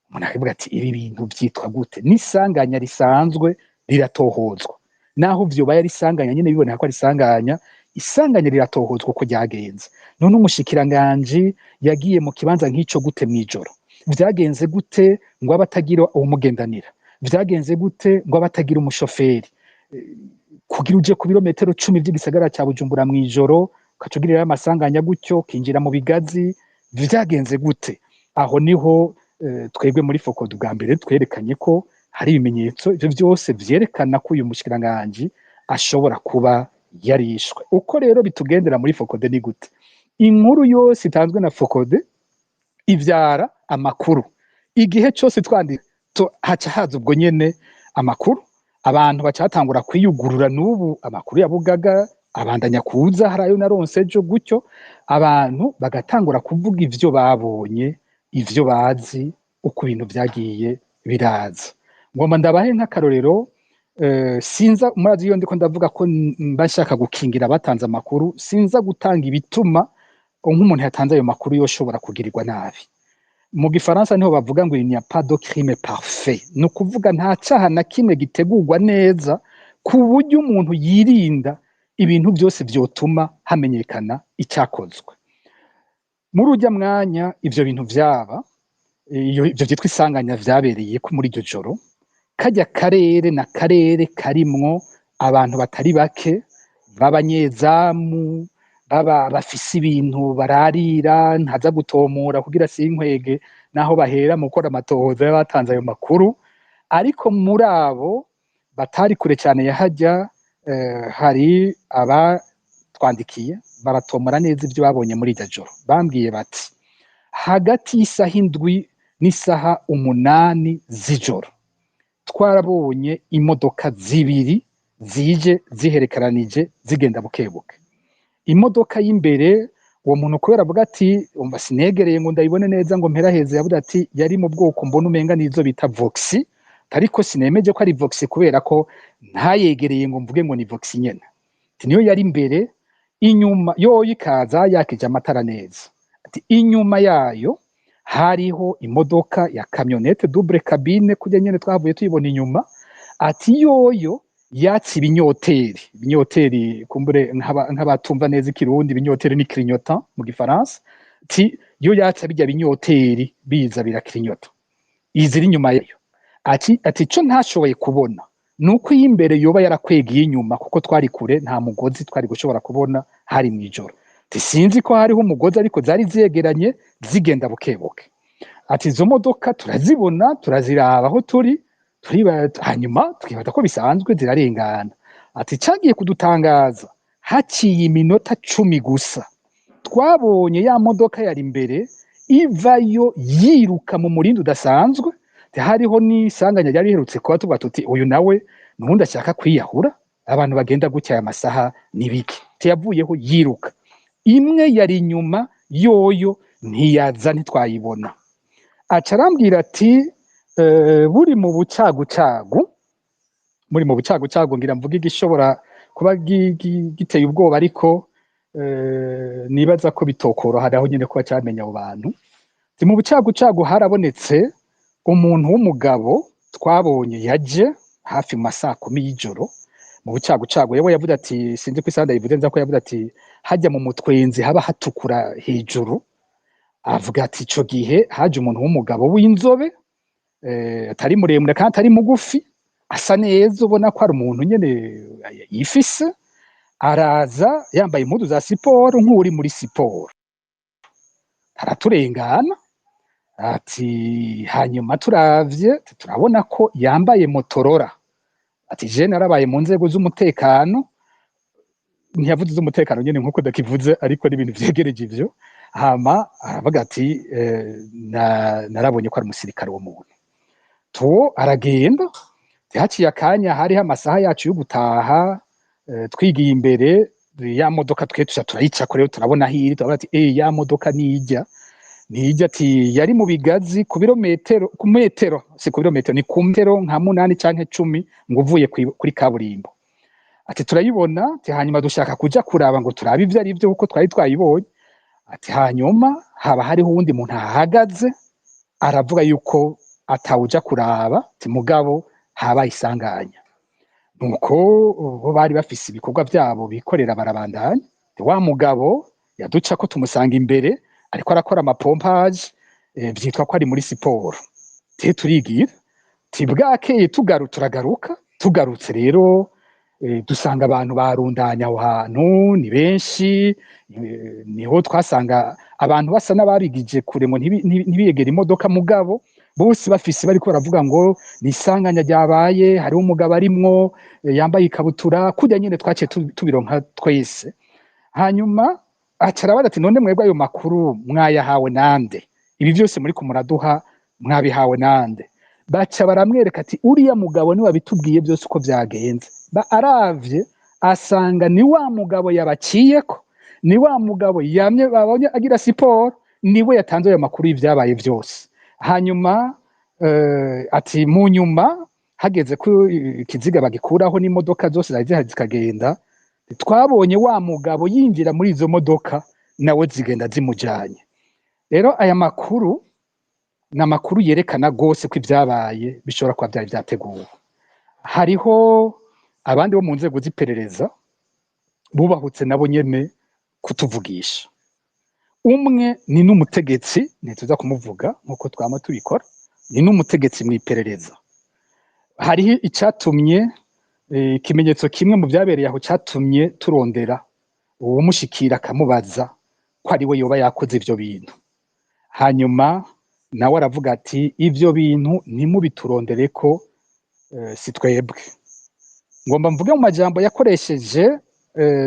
Umuntu akavuga ati: "Ibi bintu vyitwa gute?" N'isanganya risanzwe riratohozwa, naho vyobaye ari isanganya nyene biboneka ko ari isanganya, isanganya riratohozwa uko ryagenze. None umushikiranganji yagiye mu kibanza nk'ico gute mw'ijoro? Vyagenze gute ngo abe atagira uwumugendanira? Vyagenze gute ngo abe atagira umushoferi? Kugira uje ku birometero 10 vy'igisagara ca Bujumbura mw'ijoro, ukaca ugirirayo amasanganya gutyo, ukinjira mu bigazi, vyagenze gute? Aho niho twebwe muri FOCODE bwa mbere twerekanye ko hari ibimenyetso, ivyo vyose vyerekana ko uyu mushikiranganji ashobora kuba yarishwe. Uko rero bitugendera muri FOCODE ni gute? Inkuru yose itanzwe na FOCODE ivyara amakuru. Igihe cose twandika, haca haza ubwo nyene amakuru, abantu baca batangura kwiyugurura. N'ubu amakuru ya Bugaga abandanya kuza, hari ayo naronse ejo gutyo, abantu bagatangura kuvuga ivyo babonye, ivyo bazi, uko ibintu vyagiye biraza. Ngomba ndabahe nk'akarorero. Sinza, murazi iyo ndiko ndavuga ko mba nshaka gukingira abatanze amakuru, sinza gutanga ibituma nk'umuntu yatanze ayo makuru yoshobora kugirirwa nabi. Mu gifaransa niho bavuga ngo "Il n'y a pas de crime parfait", ni ukuvuga nta caha na kimwe gitegurwa neza ku buryo umuntu yirinda ibintu byose vyotuma hamenyekana icyakozwe. Muri urya mwanya ivyo bintu vyaba, iyo ivyo vyitwa isanganya vyabereye ko muri iryo joro, kajya karere na karere karimwo abantu batari bake b'abanyezamu, baba bafise ibintu bararira, ntaza gutomora kugira sinkwege naho bahera mu gukora amatohoza y'abatanze ayo makuru. Ariko muri abo batari kure cyane yahajya, hari abatwandikiye baratomora neza ibyo babonye muri iryo joro. Bambwiye bati: "Hagati y'isaha 7 n'isaha 8 z'ijoro twarabonye imodoka zibiri zije ziherekeranije, zigenda bukebuke. Imodoka y'imbere, uwo muntu kubera avuga ati: 'Umva, sinegereye ngo ndayibone neza ngo mperaheze,' yavuze ati: 'Yari mu bwoko mbona umenga nizo bita Voxy, ariko sinemeje ko ari Voxy kubera ko ntayegereye ngo mvuge ngo ni Voxy nyene.' Ati: 'Niyo yari imbere, inyuma yoyo ikaza yakije amatara neza.' Ati: 'Inyuma yayo hariho imodoka ya camionnette double cabine, kurya nyene twahavuye tuyibona inyuma.' Ati: 'Yoyo yatse ibinyoteri.' Ibinyoteri, kumbure nk'abatumva neza ikirundi, ibinyoteri ni clignotant mu gifaransa. Ati: 'Yo yatse bijya binyoteri, biza biraclignota iziri inyuma yayo.' Ati: 'Ico ntashoboye kubona nuko iyi imbere yoba yarakwegeye inyuma, kuko twari kure, nta mugozi twari gushobora kubona, hari mw'ijoro. Ati: 'Sinzi ko hariho umugozi, ariko zari zegeranye, zigenda bukebuke.' Ati: 'Izo modoka turazibona, turaziraba aho turi turiba, hanyuma twibaza ko bisanzwe, zirarengana.' Ati: 'Cagiye kudutangaza, haciye iminota 10 gusa, twabonye ya modoka yari imbere ivayo yiruka mu murindi udasanzwe.' Hariho n'isanganya ryari riherutse kuba, tuvuga tuti: 'Uyu nawe nubundi ashaka kwiyahura, abantu bagenda gutya aya masaha ni biki?' Yavuyeho yiruka. Imwe yari inyuma yoyo ntiyaza, ntitwayibona." Aca arambwira ati: "Buri mu bucagucagu, muri mu bucagucagu, ngira mvuge igishobora kuba giteye ubwoba, ariko nibaza ko bitokoroha aho nyene kuba camenya abo bantu. Ati: 'Mu bucagucagu harabonetse umuntu w'umugabo twabonye yaje hafi mu masaa 10 y'ijoro mu bucagucagu.' Yewe, yavuze ati, sinzi ko isaha ndayivuze nza ko yavuze ati hajya mu mutwenzi haba hatukura hejuru. Avuga ati: 'Ico gihe haje umuntu w'umugabo w'inzobe, atari muremure kandi atari mugufi, asa neza, ubona ko ari umuntu nyene yifise, araza yambaye impuzu za siporo nk'uri muri siporo, araturengana.' Ati: 'Hanyuma turavye, turabona ko yambaye Motorola.' Ati: 'Je narabaye mu nzego z'umutekano.' Ntiyavuze iz'umutekano nyene nkuko ndakivuze, ariko n'ibintu vyegereje ivyo. Hama aravuga ati: 'Narabonye ko ari umusirikare, uwo muntu.' Tuwo aragenda. Haciye akanya, hariho amasaha yacu yo gutaha, twigiye imbere ya modoka, twe tuca turayicako rero, turabona aho iri, turabona ati ya modoka nijya nijya. Ati yari mu bigazi ku birometero, ku metero, si ku birometero, ni ku metero nka 8 canke 10 ngo uvuye kuri kaburimbo. Ati turayibona. Ati hanyuma dushaka kuja kuraba ngo turabe ivyo ari vyo, kuko twari twayibonye. Ati hanyuma haba hariho uwundi muntu ahahagaze, aravuga yuko atawuja kuraba, ati mugabo habaye isanganya. Nuko bo bari bafise ibikorwa vyabo bikorera, barabandanya. Wa mugabo yaduca ko tumusanga imbere ariko arakora ama pompage, vyitwa ko ari muri siporo. Te turigira ti bwakeye turagaruka. Tugarutse rero, dusanga abantu barundanya aho hantu ni benshi. Niho twasanga abantu basa n'ababigije kure ngo ntibiyegere imodoka, mugabo bose bafise bariko baravuga ngo ni isanganya ryabaye, hariho umugabo arimwo, yambaye ikabutura kurya nyene twaciye tubironka twese. Hanyuma aca arabaza ati: "None mwebwe ayo makuru mwayahawe nande? Ibi vyose muriko muraduha mwabihawe nande?" Baca baramwereka ati: "Uriya mugabo niwe wabitubwiye byose uko vyagenze." Ba aravye asanga ni wa mugabo yabaciyeko, ni wa mugabo yamye babonye agira siporo, niwe yatanze ayo makuru y'ivyabaye vyose. Hanyuma ati mu nyuma hageze ko ikiziga bagikuraho n'imodoka zose zari zihari zikagenda, twabonye wa mugabo yinjira muri izo modoka, nawe zigenda zimujanye. Rero aya makuru ni amakuru yerekana rwose ko ibyabaye bishobora kuba byari byateguwe. Hariho abandi bo mu nzego z'iperereza bubahutse nabo nyene kutuvugisha. Umwe ni n'umutegetsi, ntituza kumuvuga nk'uko twama tubikora, ni n'umutegetsi mu iperereza. Hariho icatumye, ikimenyetso kimwe mu byabereye aho catumye turondera uwumushikira akamubaza ko ari we yoba yakoze ivyo bintu. Hanyuma nawe aravuga ati: "Ivyo bintu ntimubiturondereko, si twebwe." Ngomba mvuge mu majambo yakoresheje,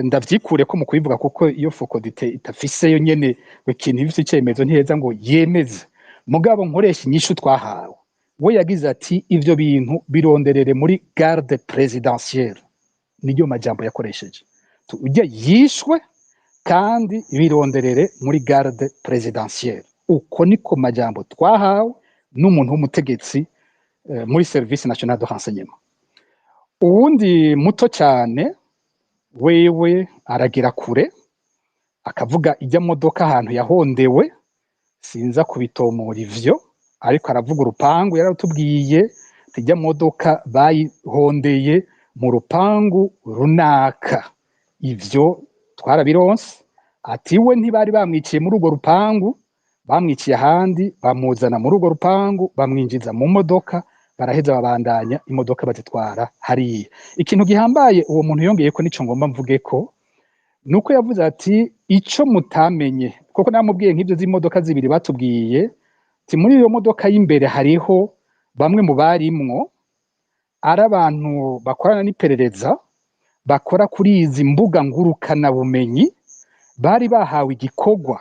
ndavyikure ko mu kubivuga, kuko iyo FOCODE itafiseyo nyene ngo ikintu ifise icemezo ntiheza ngo yemeze, mugabo nkoresha inyishu twahawe. We yagize ati: "Ivyo bintu bironderere muri garde présidentielle." Niryo majambo yakoresheje. Ujya yishwe kandi bironderere muri garde présidentielle. Uko niko majambo twahawe n'umuntu w'umutegetsi muri Service national de renseignement. Uwundi muto cyane wewe aragira kure, akavuga ijya modoka ahantu yahondewe. Sinza kubitomora ivyo, ariko aravuga urupangu. Yaratubwiye ati ijya modoka bayihondeye mu rupangu runaka. Ivyo twarabironse. Ati we ntibari bamwiciye muri urwo rupangu, bamwiciye ahandi, bamuzana muri urwo rupangu, bamwinjiza mu modoka, baraheza babandanya, imodoka bazitwara hariya. Ikintu gihambaye uwo muntu yongeye ko nico ngomba mvuge ko nuko yavuze ati ico mutamenye, kuko namubwiye nk'ivyo z'imodoka zibiri batubwiye, ati muri iyo modoka y'imbere hariho bamwe mu barimwo ari abantu bakorana n'iperereza, bakora kuri izi mbuga ngurukana bumenyi, bari bahawe igikorwa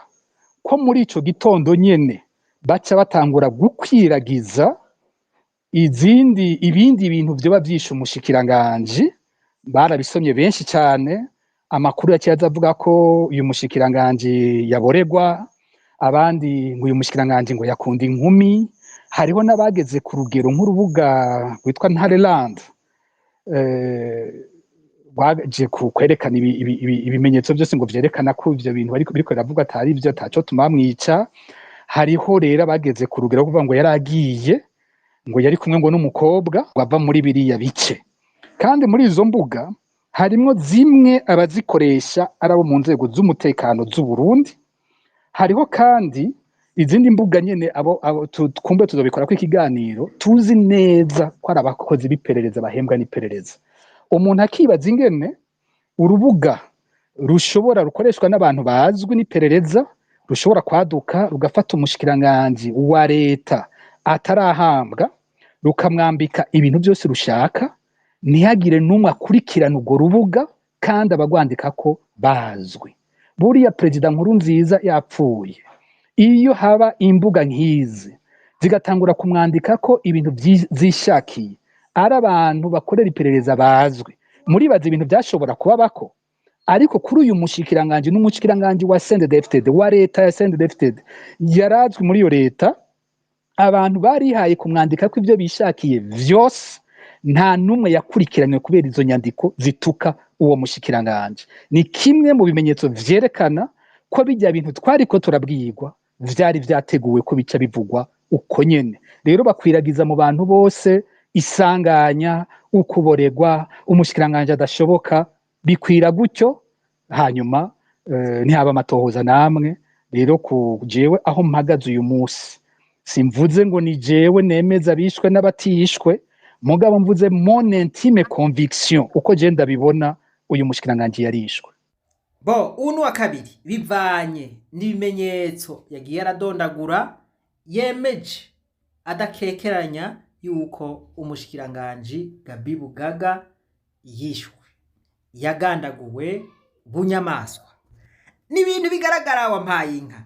ko muri ico gitondo nyene baca batangura gukwiragiza izindi ibindi bintu vyoba vyishe umushikiranganji. Barabisomye benshi cyane, amakuru yaciye aza avuga ko uyu mushikiranganji yaboregwa, abandi ngo uyu mushikiranganji ngo yakunda inkumi. Hariho n'abageze ku rugero nk'urubuga rwitwa Ntareland, rwaje kwerekana ibimenyetso byose ngo vyerekana ko ivyo bintu bariko biriko biravuga atari ivyo, ataco tumamwica. Hariho rero abageze ku rugero rwo kuvuga ngo yaragiye, ngo yari kumwe ngo n'umukobwa ngo ava muri biriya bice. Kandi muri izo mbuga harimwo zimwe abazikoresha ari abo mu nzego z'umutekano z'u Burundi. Hariho kandi izindi mbuga nyene abo twumve tuzobikora ko ikiganiro, tuzi neza ko ari abakozi b'iperereza bahembwa n'iperereza. Umuntu akibaza ingene urubuga rushobora rukoreshwa n'abantu bazwi n'iperereza rushobora kwaduka rugafata umushikiranganji wa leta atarahambwa, rukamwambika ibintu byose rushaka, ntihagire n'umwe akurikirana urwo rubuga, kandi abagwandika ko bazwi. Buriya Perezida Nkurunziza yapfuye, iyo haba imbuga nk'izi zigatangura kumwandika ko ibintu zishakiye. Ari abantu bakorera iperereza bazwi, muribaza ibintu byashobora kubabako. Ariko kuri uyu mushikiranganji, n'umushikiranganji wa CNDD-FDD, wa leta ya CNDD-FDD, yarazwi muri iyo leta, abantu barihaye kumwandika ko ibyo bishakiye vyose, nta n'umwe yakurikiranywe kubera izo nyandiko zituka uwo mushikiranganji. Ni kimwe mu bimenyetso vyerekana ko bijya bintu twariko turabwirwa vyari vyateguwe ko bica bivugwa uko nyene. Rero bakwiragiza mu bantu bose isanganya, ukuboregwa, umushikiranganji adashoboka, bikwira gutyo. Hanyuma ntihaba amatohoza namwe. Rero ku jewe aho mpagaze uyu munsi, simvuze ngo ni jewe nemeza bishwe n'abatishwe, mugabo mvuze mon intime conviction, uko je ndabibona, uyu mushikiranganji yarishwe. Bo uno wa kabiri, bivanye n'ibimenyetso yagiye aradondagura, yemeje adakekeranya yuko umushikiranganji Gabi Bugaga yishwe, yagandaguwe bunyamaswa. N'ibintu bigaragara, wampaye inka.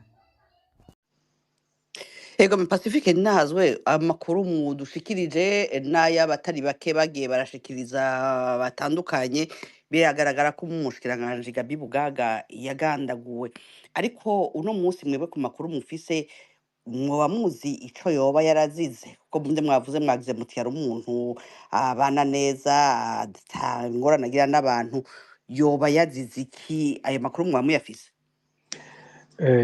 Ego, mu Pacifique ntazwe amakuru mudushikirije n'ay'abatari bake bagiye barashikiriza batandukanye, biragaragara ko umushikiranganji Gabi Bugaga yagandaguwe. Ariko uno munsi mwebwe ku makuru mufise, mwoba muzi ico yoba yarazize? Kuko muvyo mwavuze, mwagize muti yari umuntu abana neza, ata ngorane agira n'abantu. Yoba yazize iki? Ayo makuru mwoba muyafise?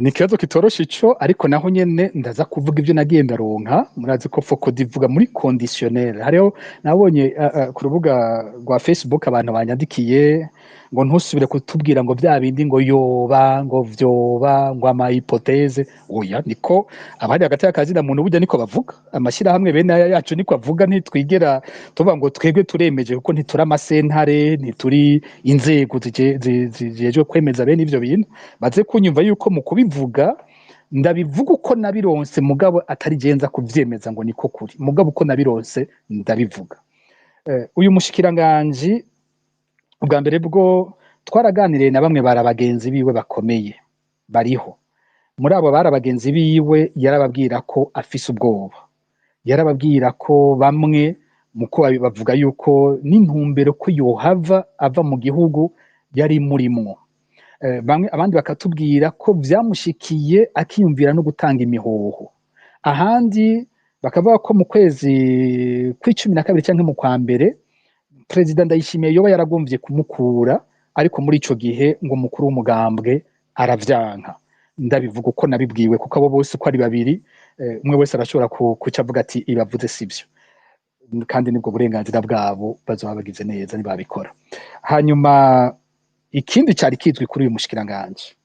Ni ikibazo kitoroshe ico, ariko naho nyene ndaza kuvuga ivyo nagiye ndaronka. Murazi ko FOCODE ivuga muri conditionnel. Hariho nabonye ku rubuga rwa Facebook abantu banyandikiye ngo ntusubire kutubwira ngo vya bindi, ngo yoba, ngo vyoba, ngo ama hypothèse. Oya, niko abari hagati y'akazina muntu burya niko bavuga, amashyirahamwe bene aya yacu niko avuga. Ntitwigera tuvuga ngo twebwe turemeje, kuko ntituri amasentare, ntituri inzego zijejwe kwemeza bene ivyo bintu. Baze kunyumva yuko mu kubivuga ndabivuga uko nabironse, mugabo atari genza kuvyemeza ngo niko kuri, mugabo uko nabironse ndabivuga. Uyu mushikiranganji, ubwa mbere bwo twaraganiriye na bamwe bari abagenzi biwe bakomeye bariho. Muri abo bari abagenzi biwe, yarababwira ko afise ubwoba, yarababwira ko bamwe muko bavuga yuko n'intumbero ko yohava ava mu gihugu yari murimwo. Bamwe abandi bakatubwira ko vyamushikiye akiyumvira no gutanga imihoho. Ahandi bakavuga ko mu kwezi kw'12 canke mu kwa mbere, Perezida Ndayishimiye yoba yaragomvye kumukura, ariko muri ico gihe ngo umukuru w'umugambwe aravyanka. Ndabivuga uko nabibwiwe, kuko abo bose uko ari babiri, umwe wese arashobora kuca avuga ati ibavuze sivyo, kandi nibwo burenganzira bwabo, bazoba bagize neza nibabikora. Hanyuma ikindi cari kizwi kuri uyu mushikiranganji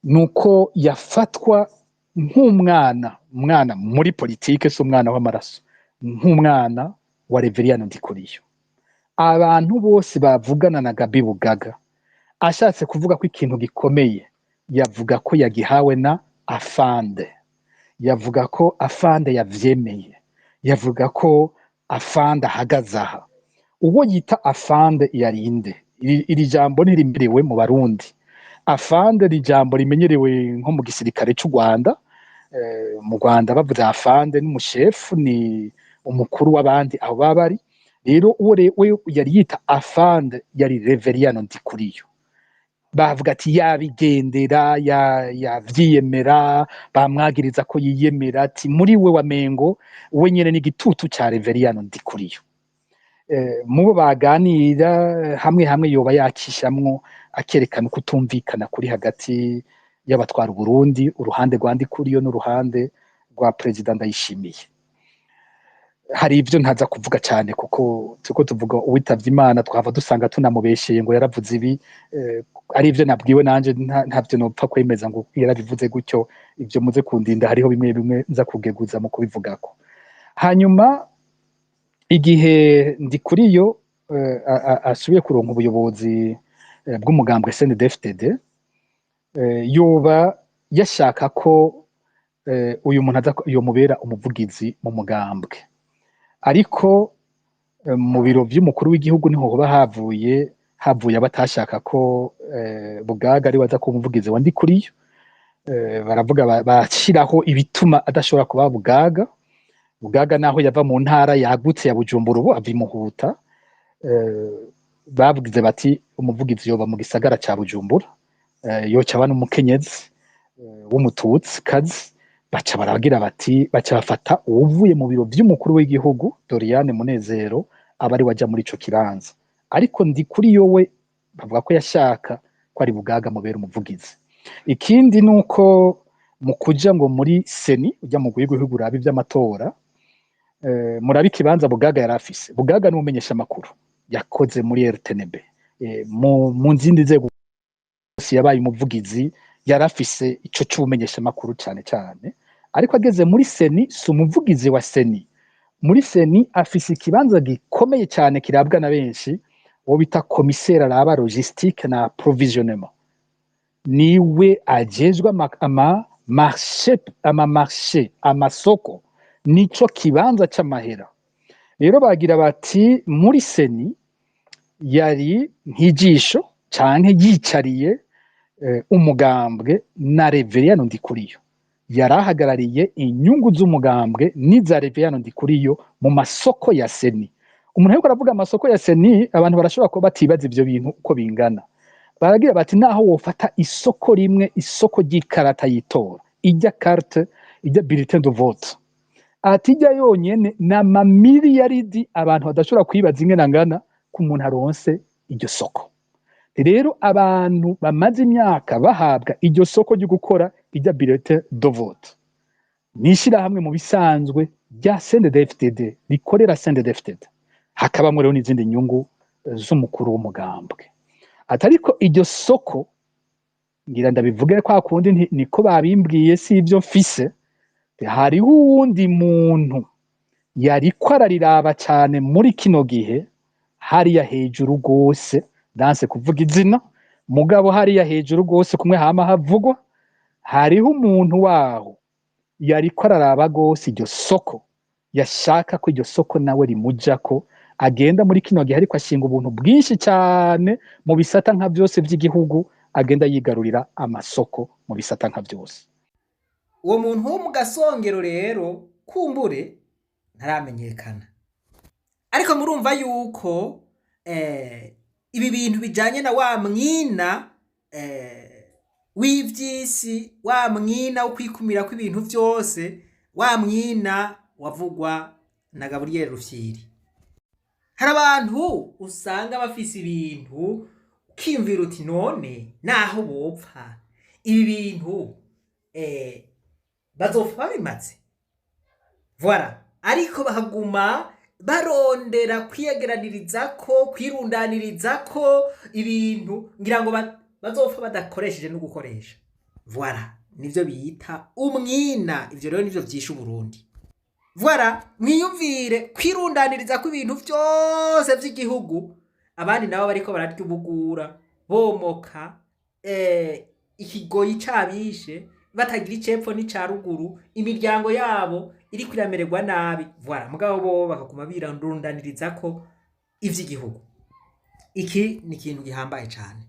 nuko yafatwa nk'umwana, umwana muri politike, si umwana w'amaraso, nk'umwana wa Reveriyano Ndikuriyo. Abantu bose bavugana na Gabi Bugaga, ashatse kuvuga ko ikintu gikomeye, yavuga ko yagihawe na afande, yavuga ko afande yavyemeye, yavuga ko afande ahagaze aha. Uwo yita afande yarinde? Iri jambo ntirimerewe mu Barundi. Afande ni ijambo rimenyerewe nko mu gisirikare c'u Rwanda. Mu Rwanda bavuze afande n'umushefu, ni umukuru w'abandi aho baba bari. Rero uwo we yari yita afande yari Reveriyano Ndikuriyo. Bavuga ati yabigendera, yavyiyemera, bamwagiriza ko yiyemera, ati muri we wamengo we nyene ni igitutu ca Reveriyano Ndikuriyo. Mubo baganira hamwe hamwe yoba yakishamwo akerekana ukutumvikana kuri hagati y'abatwara Uburundi, uruhande rwa Ndikuriyo n'uruhande rwa Perezida Ndayishimiye. Hari ivyo ntaza kuvuga cyane, kuko turiko tuvuga uwitavye Imana, twava dusanga tunamubesheye ngo yaravuze ibi. Ari ivyo nabwiwe nanje, ntavyo nopfa kwemeza ngo yarabivuze gutyo. Ivyo muze kundinda, hariho bimwe bimwe nza kugeguza mu kubivugako. Hanyuma igihe Ndikuriyo asubiye kuronka ubuyobozi bw'umugambwe CNDD-FDD, yoba yashaka ko uyu muntu aza yomubera umuvugizi mu mugambwe, ariko mu biro vy'umukuru w'igihugu niho hoba havuye abatashaka ko Bugaga ari waza kuba umuvugizi wa Ndikuriyo. Baravuga bashiraho ibituma adashobora kuba Bugaga. Bugaga naho yava mu ntara yagutse ya Bujumbura, ubu ava i Muhuta. Bavuze bati umuvugizi yoba mu gisagara ca Bujumbura, yoca aba n'umukenyezi w'umututsi kazi. Baca baragira bati, baca bafata uwuvuye mu biro vy'umukuru w'igihugu, Doriane Munezero, aba ari waja muri ico kibanza. Ariko Ndikuriyo we bavuga ko yashaka ko ari Bugaga mubera umuvugizi. Ikindi nuko mu kuja ngo muri CENI, ujya mu gihugu uraba ivy'amatora, murabe ikibanza Bugaga yari afise. Bugaga ni umumenyesha makuru, yakoze muri RTNB, mu zindi nzego yabaye umuvugizi, yari afise ico c'ubumenyesha makuru cane cane. Ariko ageze muri CENI, si umuvugizi wa CENI. Muri CENI afise ikibanza gikomeye cyane kirabwa na benshi, uwo bita commissaire araba logistique na approvisionnement, niwe ajejwe ama marché, ama marché, amasoko, nico kibanza c'amahera. Rero bagira bati muri CENI yari nk'ijisho canke yicariye umugambwe na Reveriyano Ndikuriyo, yarahagarariye inyungu z'umugambwe n'iza Reveriyano Ndikuriyo mu masoko ya CENI. Umuntu ariko aravuga amasoko ya CENI, abantu barashobora kuba batibaza ivyo bintu uko bingana. Baragira bati naho wofata isoko rimwe, isoko ry'ikarata y'itora, ijya carte, ijya bulletin de vote, ati ijya yonyene ni amamiliyaridi abantu badashobora kwibaza ingene angana ku muntu aronse iryo soko. Rero abantu bamaze imyaka bahabwa iryo soko ryo gukora ijya bulletin de vote ni ishirahamwe mu bisanzwe rya CNDD-FDD, rikorera CNDD-FDD, hakabamwo rero n'izindi nyungu z'umukuru w'umugambwe. Ati ariko iryo soko, ngira ndabivuge kwa kundi, niko babimbwiye, si ibyo mfise, hariho uwundi muntu yariko arariraba cyane muri kino gihe hariya hejuru rwose, danse kuvuga izina, mugabo hariya hejuru rwose kumwe hama havugwa, hariho umuntu waho yariko araraba rwose iryo soko, yashaka ko iryo soko nawe rimujako. Agenda muri kino gihe ariko ashinga ubuntu bwinshi cyane mu bisata nka byose by'igihugu, agenda yigarurira amasoko mu bisata nka byose. Uwo muntu wo mu gasongero rero kumbure ntaramenyekana, ariko murumva yuko ibi bintu bijanye na wa mwina w'ivy'isi, wa mwina wo kwikumira kw'ibintu vyose, wa mwina wavugwa na Gaburiyeri Rufyiri. Hari abantu usanga bafise ibintu ukiyumvira uti none naho bopfa ibi bintu bazopfa babimaze, voilà, ariko bakaguma barondera kwiyegeranirizako, kwirundanirizako ibintu ngira ngo bazopfa badakoresheje no gukoresha. Voilà, nivyo bita umwina. Ivyo rero nivyo vyishe Uburundi. Voilà, mwiyumvire kwirundaniriza ko ibintu vyose vy'igihugu, abandi nabo bariko bararya ubugura, bomoka, ikigoyi cabishe, batagira icepfo n'ica ruguru, imiryango yabo iriko iramererwa nabi. Voilà, mugabo bo bakaguma birundaniriza ko ivy'igihugu. Iki ni ikintu gihambaye cane.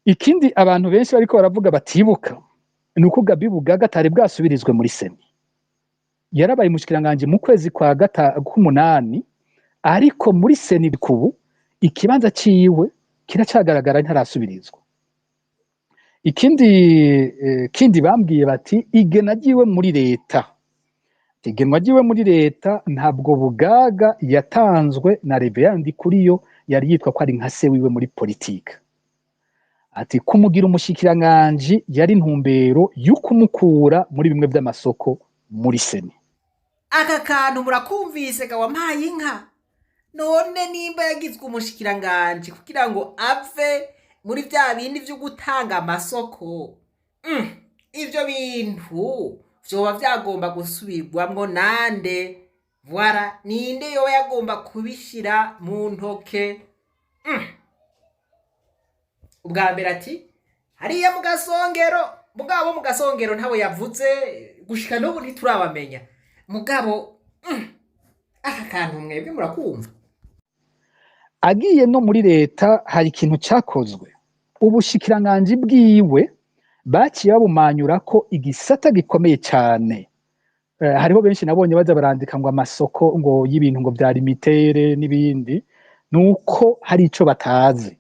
Ikindi abantu benshi bariko baravuga batibuka ni uko Gabi Bugaga atari bwasubirizwe muri CENI. Yarabaye umushikiranganji mu kwezi kwa k'umunani, ariko muri CENI kubu ikibanza ciwe kiracagaragara, ntarasubirizwa. Ikindi kindi bambwiye bati igena ryiwe muri leta, igenwa ryiwe muri leta, ntabwo Bugaga yatanzwe na Reverend Ndikuriyo, yari yitwa ko ari nka se wiwe muri politike. Ati kumugira umushikiranganji yari intumbero y'ukumukura muri bimwe by'amasoko muri CENI. Aka kantu murakumvise ga wampaye inka? None nimba yagizwe umushikiranganji kugira ngo ave muri vya bindi vyo gutanga amasoko, ivyo bintu vyoba vyagomba gusubirwamwo nande? Voilà, ninde yoba yagomba kubishira mu ntoke? Ubwa mbere ati hariya mu gasongero, mugabo mu gasongero ntabo yavuze, gushika n'ubu ntiturabamenya. Mugabo aka kantu mwebwe murakumva? Agiye no muri leta hari ikintu cyakozwe, ubushikiranganji bwiwe baciye babumanyura ko igisata gikomeye cyane. Hariho benshi nabonye baza barandika ngo amasoko ngo y'ibintu ngo vya Lumitel n'ibindi, nuko hari ico batazi.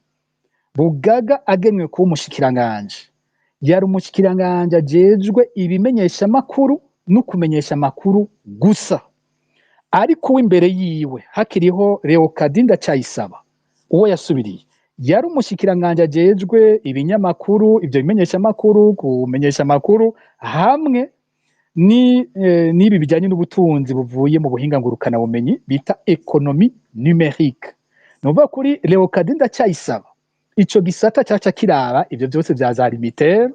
Bugaga agenwe kuba umushikiranganje, yari umushikiranganje ajejwe ibimenyesha amakuru no kumenyesha amakuru gusa. Ariko uw'imbere yiwe hakiriho Leokadi Ndacayisaba, uwo yasubiriye, yari umushikiranganje ajejwe ibinyamakuru, ivyo bimenyesha amakuru, kumenyesha amakuru hamwe ni n'ibi bijyanye n'ubutunzi buvuye mu buhinga ngurukana bumenyi bita économie numérique. Ni ukuvuga kuri Leokadi Ndacayisaba ico gisata caca kiraba ivyo vyose vya za Lumitel,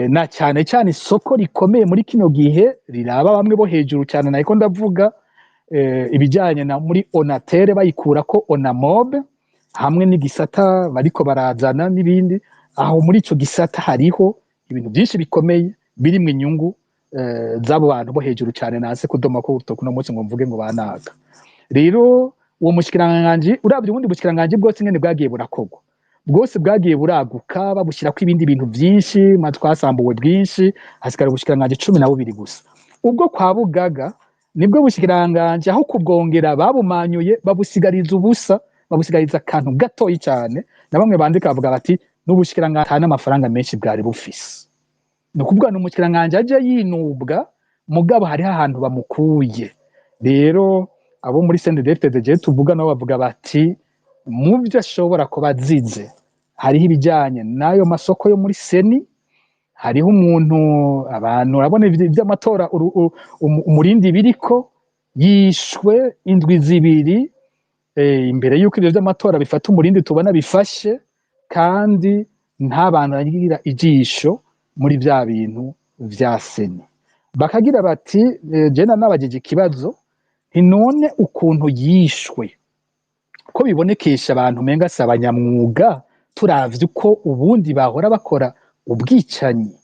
na cyane cyane isoko rikomeye muri kino gihe riraba bamwe bo hejuru cyane, nariko ndavuga ibijyanye na muri Onatel bayikura ko Onamob hamwe n'igisata bariko barazana n'ibindi. Aho muri ico gisata hariho ibintu byinshi bikomeye birimwo inyungu z'abo bantu bo hejuru cyane, nase kudoma ko urutoki uno munsi ngo mvuge ngo banaga. Rero uwo mushikiranganji, uravye ubundi bushikiranganji bwose ingene bwagiye burakorwa, bwose bwagiye buraguka, babushyirako ibindi bintu byinshi, ma twasambuwe bwinshi, hasigara ubushikiranganji 12 gusa. Ubwo kwa Bugaga nibwo bushikiranganji aho kubwongera babumanyuye, babusigariza ubusa, babusigariza akantu gatoyi cyane. Na bamwe bandika bavuga bati n'ubushikiranganji ata n'amafaranga menshi bwari bufise. Ni ukuvuga ni umushikiranganji aje yinubwa, mugabo hariho ahantu bamukuye. Rero abo muri CNDD-FDD je tuvuga nabo bavuga bati mu byo ashobora kuba azize hariho ibijyanye n'ayo masoko yo muri CENI, hariho umuntu abantu urabona iby'amatora umurindi biriko yishwe indwi 2 imbere y'uko ibyo by'amatora bifata umurindi tubona bifashe, kandi nta bantu bagira ijisho muri bya bintu vya CENI. Bakagira bati je nabagije ikibazo nti none ukuntu yishwe ko bibonekesha abantu umenga si abanyamwuga, turavye uko ubundi bahora bakora ubwicanyi.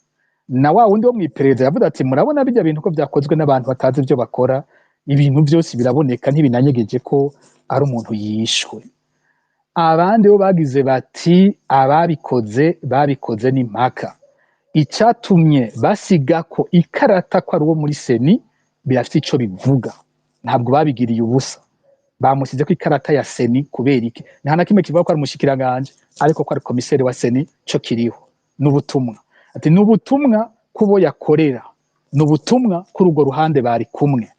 Na wa wundi wo mw'iperereza yavuze ati murabona bijya bintu ko vyakozwe n'abantu batazi ivyo bakora, ibintu vyose biraboneka, ntibinanyegeje ko ari umuntu yishwe. Abandi bo bagize bati ababikoze babikoze n'impaka, icatumye basiga ko ikarata ko ari uwo muri CENI birafite ico bivuga, ntabwo babigiriye ubusa. Bamusize ko ikarata ya CENI kubera iki? Nta na kimwe kivuga ko ari umushikiranganje, ariko ko ari komiseri wa CENI co kiriho. N'ubutumwa, ati n'ubutumwa kubo yakorera, n'ubutumwa kuri urwo ruhande bari kumwe,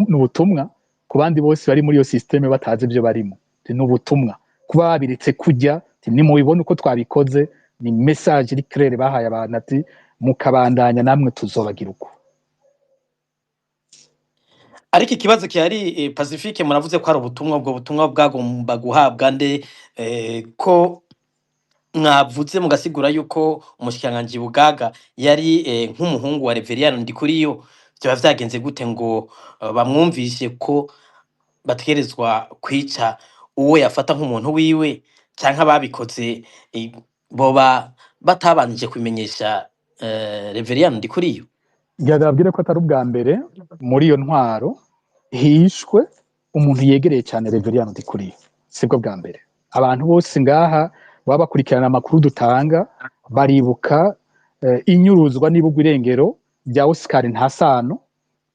n'ubutumwa ku bandi bose bari muri iyo système batazi ibyo barimo. Ati n'ubutumwa kuba babiretse kujya, ati nimubibona uko twabikoze, ni message iri claire bahaye abantu, ati mukabandanya namwe tuzobagira uko. Ariko ikibazo gihari, Pacifique, muravuze ko hari ubutumwa, ubwo butumwa bwagomba guhabwa nde, ko mwavuze mugasigura yuko umushikiranganji Bugaga yari nk'umuhungu wa Reveriyano Ndikuriyo? Vyoba vyagenze gute ngo bamwumvishe ko bategerezwa kwica uwo yafata nk'umuntu wiwe, canke ababikoze boba batabanije kubimenyesha Reveriyano Ndikuriyo? Ngira ko atari ubwa mbere muri iyo ntwaro hishwe umuntu yegereye cyane Reveriyano Ndikuriyo, sibwo bwa mbere. Abantu bose ngaha baba bakurikirana amakuru dutanga baribuka inyuruzwa n'ibugwa irengero rya Oscar Ntasano,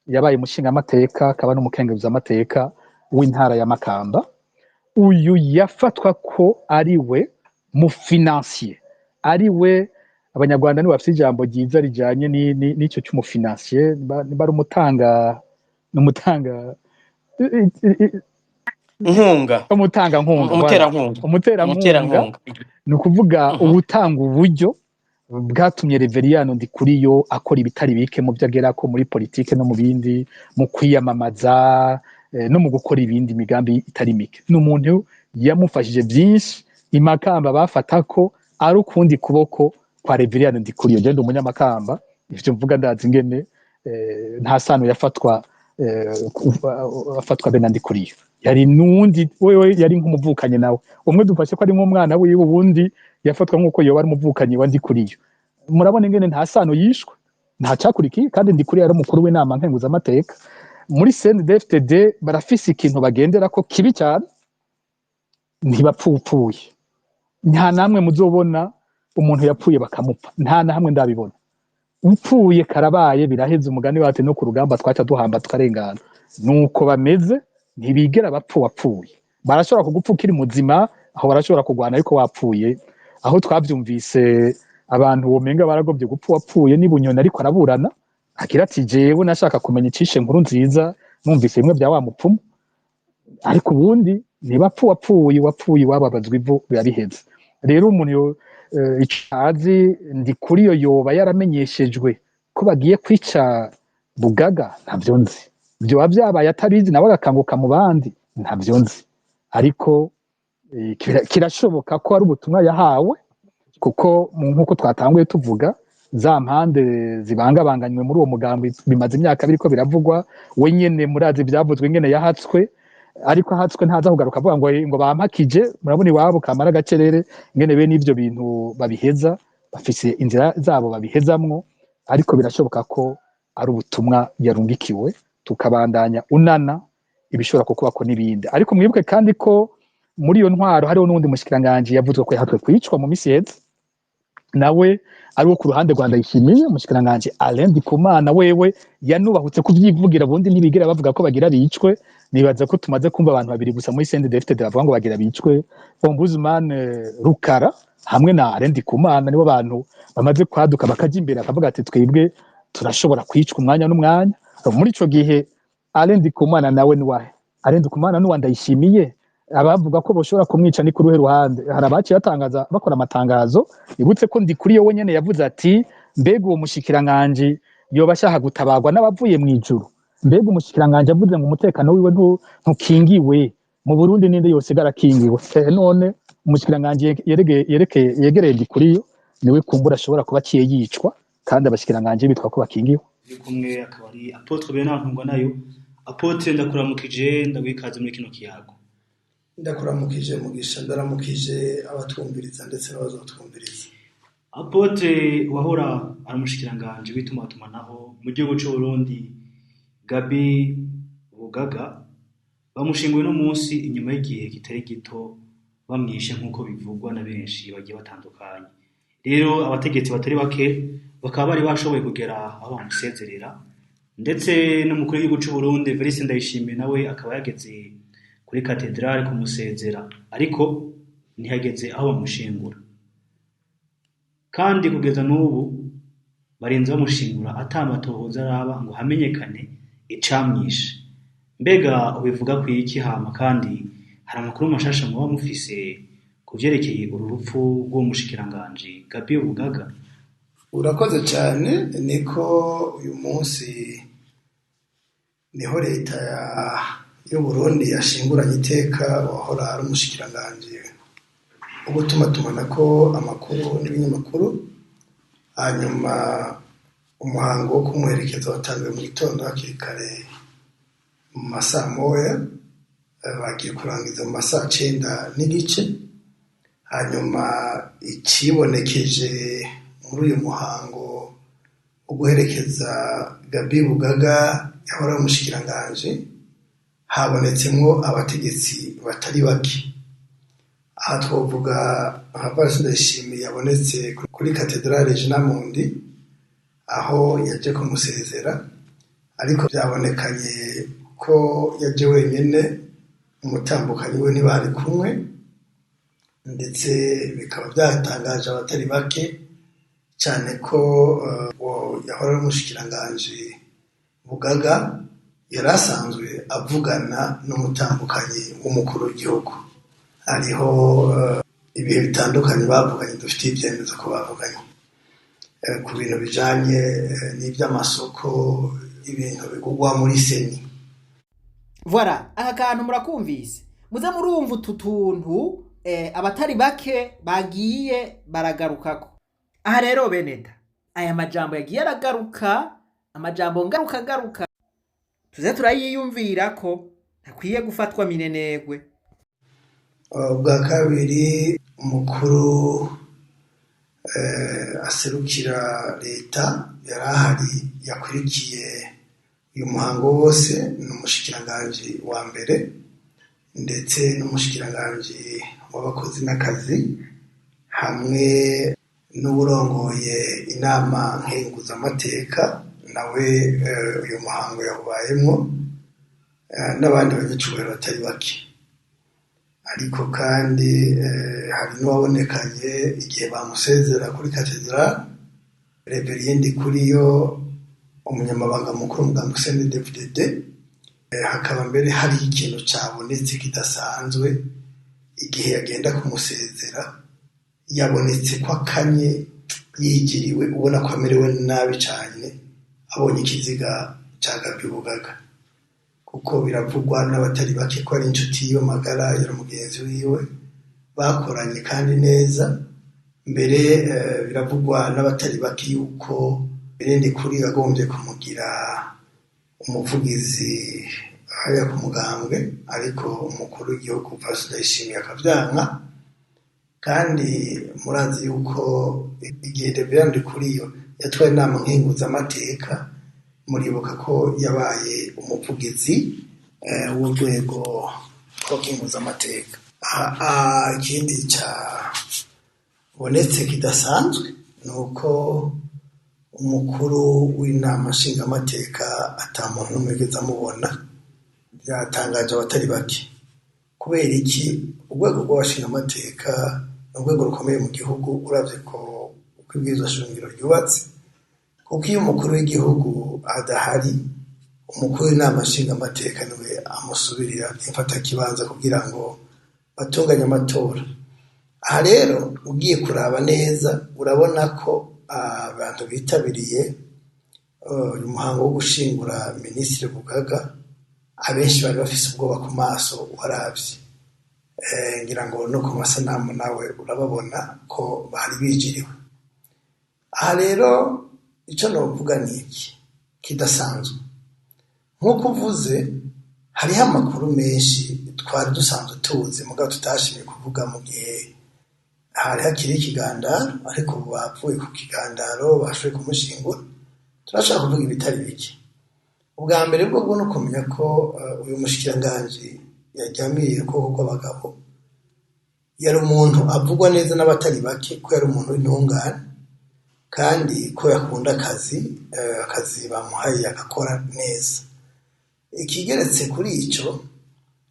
yabaye umushingamateka akaba n'umukenguzamateka w'intara ya Makamba. Uyu yafatwa ko ari we mu financier, ari we, Abanyarwanda nibo bafite ijambo ryiza rijanye n'icyo cy'umu financier, niba ari umutanga, n'umutanga nkunga. Umutanga nkunga. Umuterankunga. Umuterankunga. Umuterankunga. Ni ukuvuga ubutanga uburyo bwatumye Reveriyano Ndikuriyo akora ibitari bike mu byo agerako muri politike no mu bindi, mu kwiyamamaza no mu gukora ibindi migambi itari mike. Ni umuntu yamufashije byinshi. Imakamba bafata ko ari ukundi kuboko kwa Reveriyano Ndikuriyo. Genda umunyamakamba, ivyo mvuga ndazi ingene nta sano yafatwa afatwa be na Ndikuriyo. Yari nundi wewe yari nk'umuvukanyi nawe, umwe dufashe ko ari nk'umwana wiwe, ubundi yafatwa nk'uko yoba ari umuvukanyi wa Ndikuriyo. Murabona ingene nta sano yishwe nta cakurikiye, kandi Ndikuriyo yari umukuru w'inama nkenguzamateka. Muri CNDD-FDD barafise ikintu bagendera ko kibi cyane, ntibapfupfuye. Nta namwe muzobona umuntu yapfuye bakamupfa, nta na hamwe ndabibona. Upfuye karabaye, biraheze. Umugani wacu no ku rugamba twaca duhamba tukarengana. Nuko bameze, ntibigera bapfa wapfuye. Barashobora kugupfa ukiri muzima, aho barashobora kurwana, ariko wapfuye, aho twavyumvise abantu womenga baragobye gupfa wapfuye ni Bunyoni, ariko araburana agira ati: "Jewe nashaka kumenya icishe Nkurunziza, numvise bimwe bya wa mupfumu." Ariko ubundi niba wapfuye, wapfuye, wababazwa ivu, biba biheze. Rero umuntu yo ico azi, ndi kuri yo yoba yaramenyeshejwe ko bagiye kwica Bugaga, ntavyo nzi. Vyoba vyabaye atabizi, nawe agakanguka mu bandi, ntavyo nzi. Ariko kirashoboka ko ari ubutumwa yahawe, kuko nk'uko twatanguye tuvuga, za mpande zibangabanganywe muri uwo mugambi bimaze imyaka biriko biravugwa. We nyene murazi ivyavuzwe ingene yahatswe, ariko ahatswe ntaza kugaruka avuga ngo bampakije. Murabona iwabo kamara gacerere ingene bene ivyo bintu babiheza, bafise inzira zabo babihezamwo. Ariko birashoboka ko ari ubutumwa yarungikiwe, tukabandanya unana ibishobora kukubako n'ibindi. Ariko mwibuke kandi ko muri iyo ntwaro hariho n'uwundi mushikiranganji yavuzwe ko yahatwe kwicwa mu misi iheze, nawe ari wo ku ruhande rwa Ndayishimiye, umushikiranganji Alain Ndikumana. Wewe yanubahutse kuvyivugira, bundi ntibigera bavuga ko bagira bicwe. Nibaza ko tumaze kumva abantu babiri gusa muri CNDD-FDD bavuga ngo bagira bicwe, Ombudsman Rukara hamwe na Alain Ndikumana, nibo bantu bamaze kwaduka bakaja imbere bakavuga ati: "Twebwe turashobora kwicwa umwanya n'umwanya." Muri ico gihe Alain Ndikumana nawe ni wahe? Alain Ndikumana n'uwa Ndayishimiye. Abavuga ko boshobora kumwica ni kuruhe ruhande? Hari abaciye batangaza, bakora amatangazo. Ibutse ko Ndikuriyo we nyene yavuze ati: "Mbega uwo mushikiranganji yoba ashaka gutabarwa n'abavuye mu ijuru? Mbega umushikiranganji avuze ngo umutekano wiwe ntukingiwe mu Burundi, ninde yosigara akingiwe?" None umushikiranganji yerekeye yegereye Ndikuriyo niwe kumbura ashobora kuba aciye yicwa, kandi abashikiranganji bitwa ko bakingiwe. Turi kumwe akaba ari Apôtre Bernard Ntungwanayo. Apôtre, ndakuramukije, ndaguha ikaze muri kino kiyago. Ndakuramukije Mugisha, ndaramukije abatwumviriza ndetse n'abazotwumviriza. Apôtre, wahora ari umushikiranganji w'itumatumanako mu gihugu c'u Burundi, Gabi Bugaga, bamushinguye uno munsi inyuma y'igihe kitari gito bamwishe, nk'uko bivugwa na benshi bagiye batandukanye. Rero abategetsi batari bake bakaba bari bashoboye kugera aho bamusezerera, ndetse n'umukuru w'igihugu c'u Burundi Evariste Ndayishimiye nawe akaba yageze kuri katedrale kumusezera, ariko ntiyageze aho bamushingura. Kandi kugeza n'ubu barinze bamushingura ata matohoza araba ngo hamenyekane icamwishe. Mbega ubivuga ku iki? Hama kandi hari amakuru mashasha muba mufise ku vyerekeye uru rupfu rw'uwo mushikiranganji Gabi Bugaga? Urakoze cyane. Niko uyu munsi niho leta y'u Burundi yashinguranye iteka wahora ari umushikiranganji wo gutumatumanako amakuru n'ibinyamakuru. Hanyuma umuhango wo kumuherekeza watanzwe mu gitondo hakiri kare mu masaa 1, bagiye kurangiza mu masaa 9:30. Hanyuma ikibonekeje muri uyu muhango wo guherekeza Gabi Bugaga yahora ari umushikiranganji, habonetsemwo abategetsi batari bake. Aha twovuga nka Evariste Ndayishimiye yabonetse kuri katedrale Regina Mundi aho yaje kumusezera, ariko byabonekanye ko yaje wenyene, umutambukanyi we ntibari kumwe, ndetse bikaba byatangaje abatari bake cyane ko uwo yahora ari umushikiranganji Bugaga yari asanzwe avugana n'umutambukanyi w'umukuru w'igihugu. Hariho ibihe bitandukanye bavuganye, dufitiye ibyemezo ko bavuganye ku bintu bijanye n'iby'amasoko, ibintu bigurwa muri CENI. Voilà, aka kantu murakumvise, muze murumva utu tuntu abatari bake bagiye baragarukako. Aha rero beneda aya majambo yagiye aragaruka, amajambo ngaruka garuka, tuze turayiyumvira ko ntakwiye gufatwa minenegwe. Ubwa kabiri, umukuru aserukira leta yari ahari yakurikiye uyu muhango wose ni umushikiranganji wa mbere ndetse n'umushikiranganji w'abakozi n'akazi hamwe N'uburongoye inama nkenguzamateka nawe uyu muhango yawubayemwo, n'abandi banyacubahiro batari bake. Ariko kandi hari n'uwabonekanye igihe bamusezera kuri katedrale, Reverien Ndikuriyo, umunyamabanga mukuru w'umugambi CNDD-FDD. Hakaba mbere hari ikintu cabonetse kidasanzwe igihe yagenda kumusezera, yabonetse ko akanye, yigiriwe, ubona ko amerewe nabi cane abonye ikiziga ca Gabi Bugaga, kuko biravugwa n'abatari bake ko ari inshuti yiwe magara, yari umugenzi wiwe bakoranye kandi neza. Mbere biravugwa n'abatari bake yuko Ndikuriyo yagombye kumugira umuvugizi hariya ku mugambwe, ariko umukuru w'igihugu Pastor Ndayishimiye akavyanka. Kandi murazi yuko igihe Reverien Ndikuriyo yatwaye inama nkenguzamateka, muribuka ko yabaye umuvugizi w'urwego rw'abakenguzamateka. Ikindi cabonetse kidasanzwe ni uko umukuru w'inama nshingamateka ata muntu n'umwe yigeze amubona. Byatangaje abatari bake. Kubera iki? Urwego rw'abashingamateka ni urwego rukomeye mu gihugu, uravye ko uko ibwirizwa shingiro ryubatse, kuko iyo umukuru w'igihugu adahari, umukuru w'inama nshingamateka niwe amusubirira imfatakibanza kugira ngo batunganye amatora. Aha rero ugiye kuraba neza urabona ko abantu bitabiriye uyu muhango wo gushingura Minisitiri Bugaga, abenshi bari bafise ubwoba ku maso waravye. Ngira ngo no ku masanamu nawe urababona ko bari bijiriwe. Aha rero ico novuga ni iki kidasanzwe. Nk'uko uvuze, hariho amakuru menshi twari dusanzwe tuzi mugabo tutashimye kuvuga mu gihe hari hakiri ikigandaro, ariko ubu bapfuye ku kigandaro bashoboye kumushingura, turashaka kuvuga ibitari bike. Ubwa mbere bwo bwo no kumenya ko uyu mushikiranganji yaryamiye ukuboko kw'abagabo yari umuntu avugwa neza n'abatari bake, ko yari umuntu w'intungane kandi ko yakunda akazi, akazi bamuhaye agakora neza. Ikigeretse kuri ico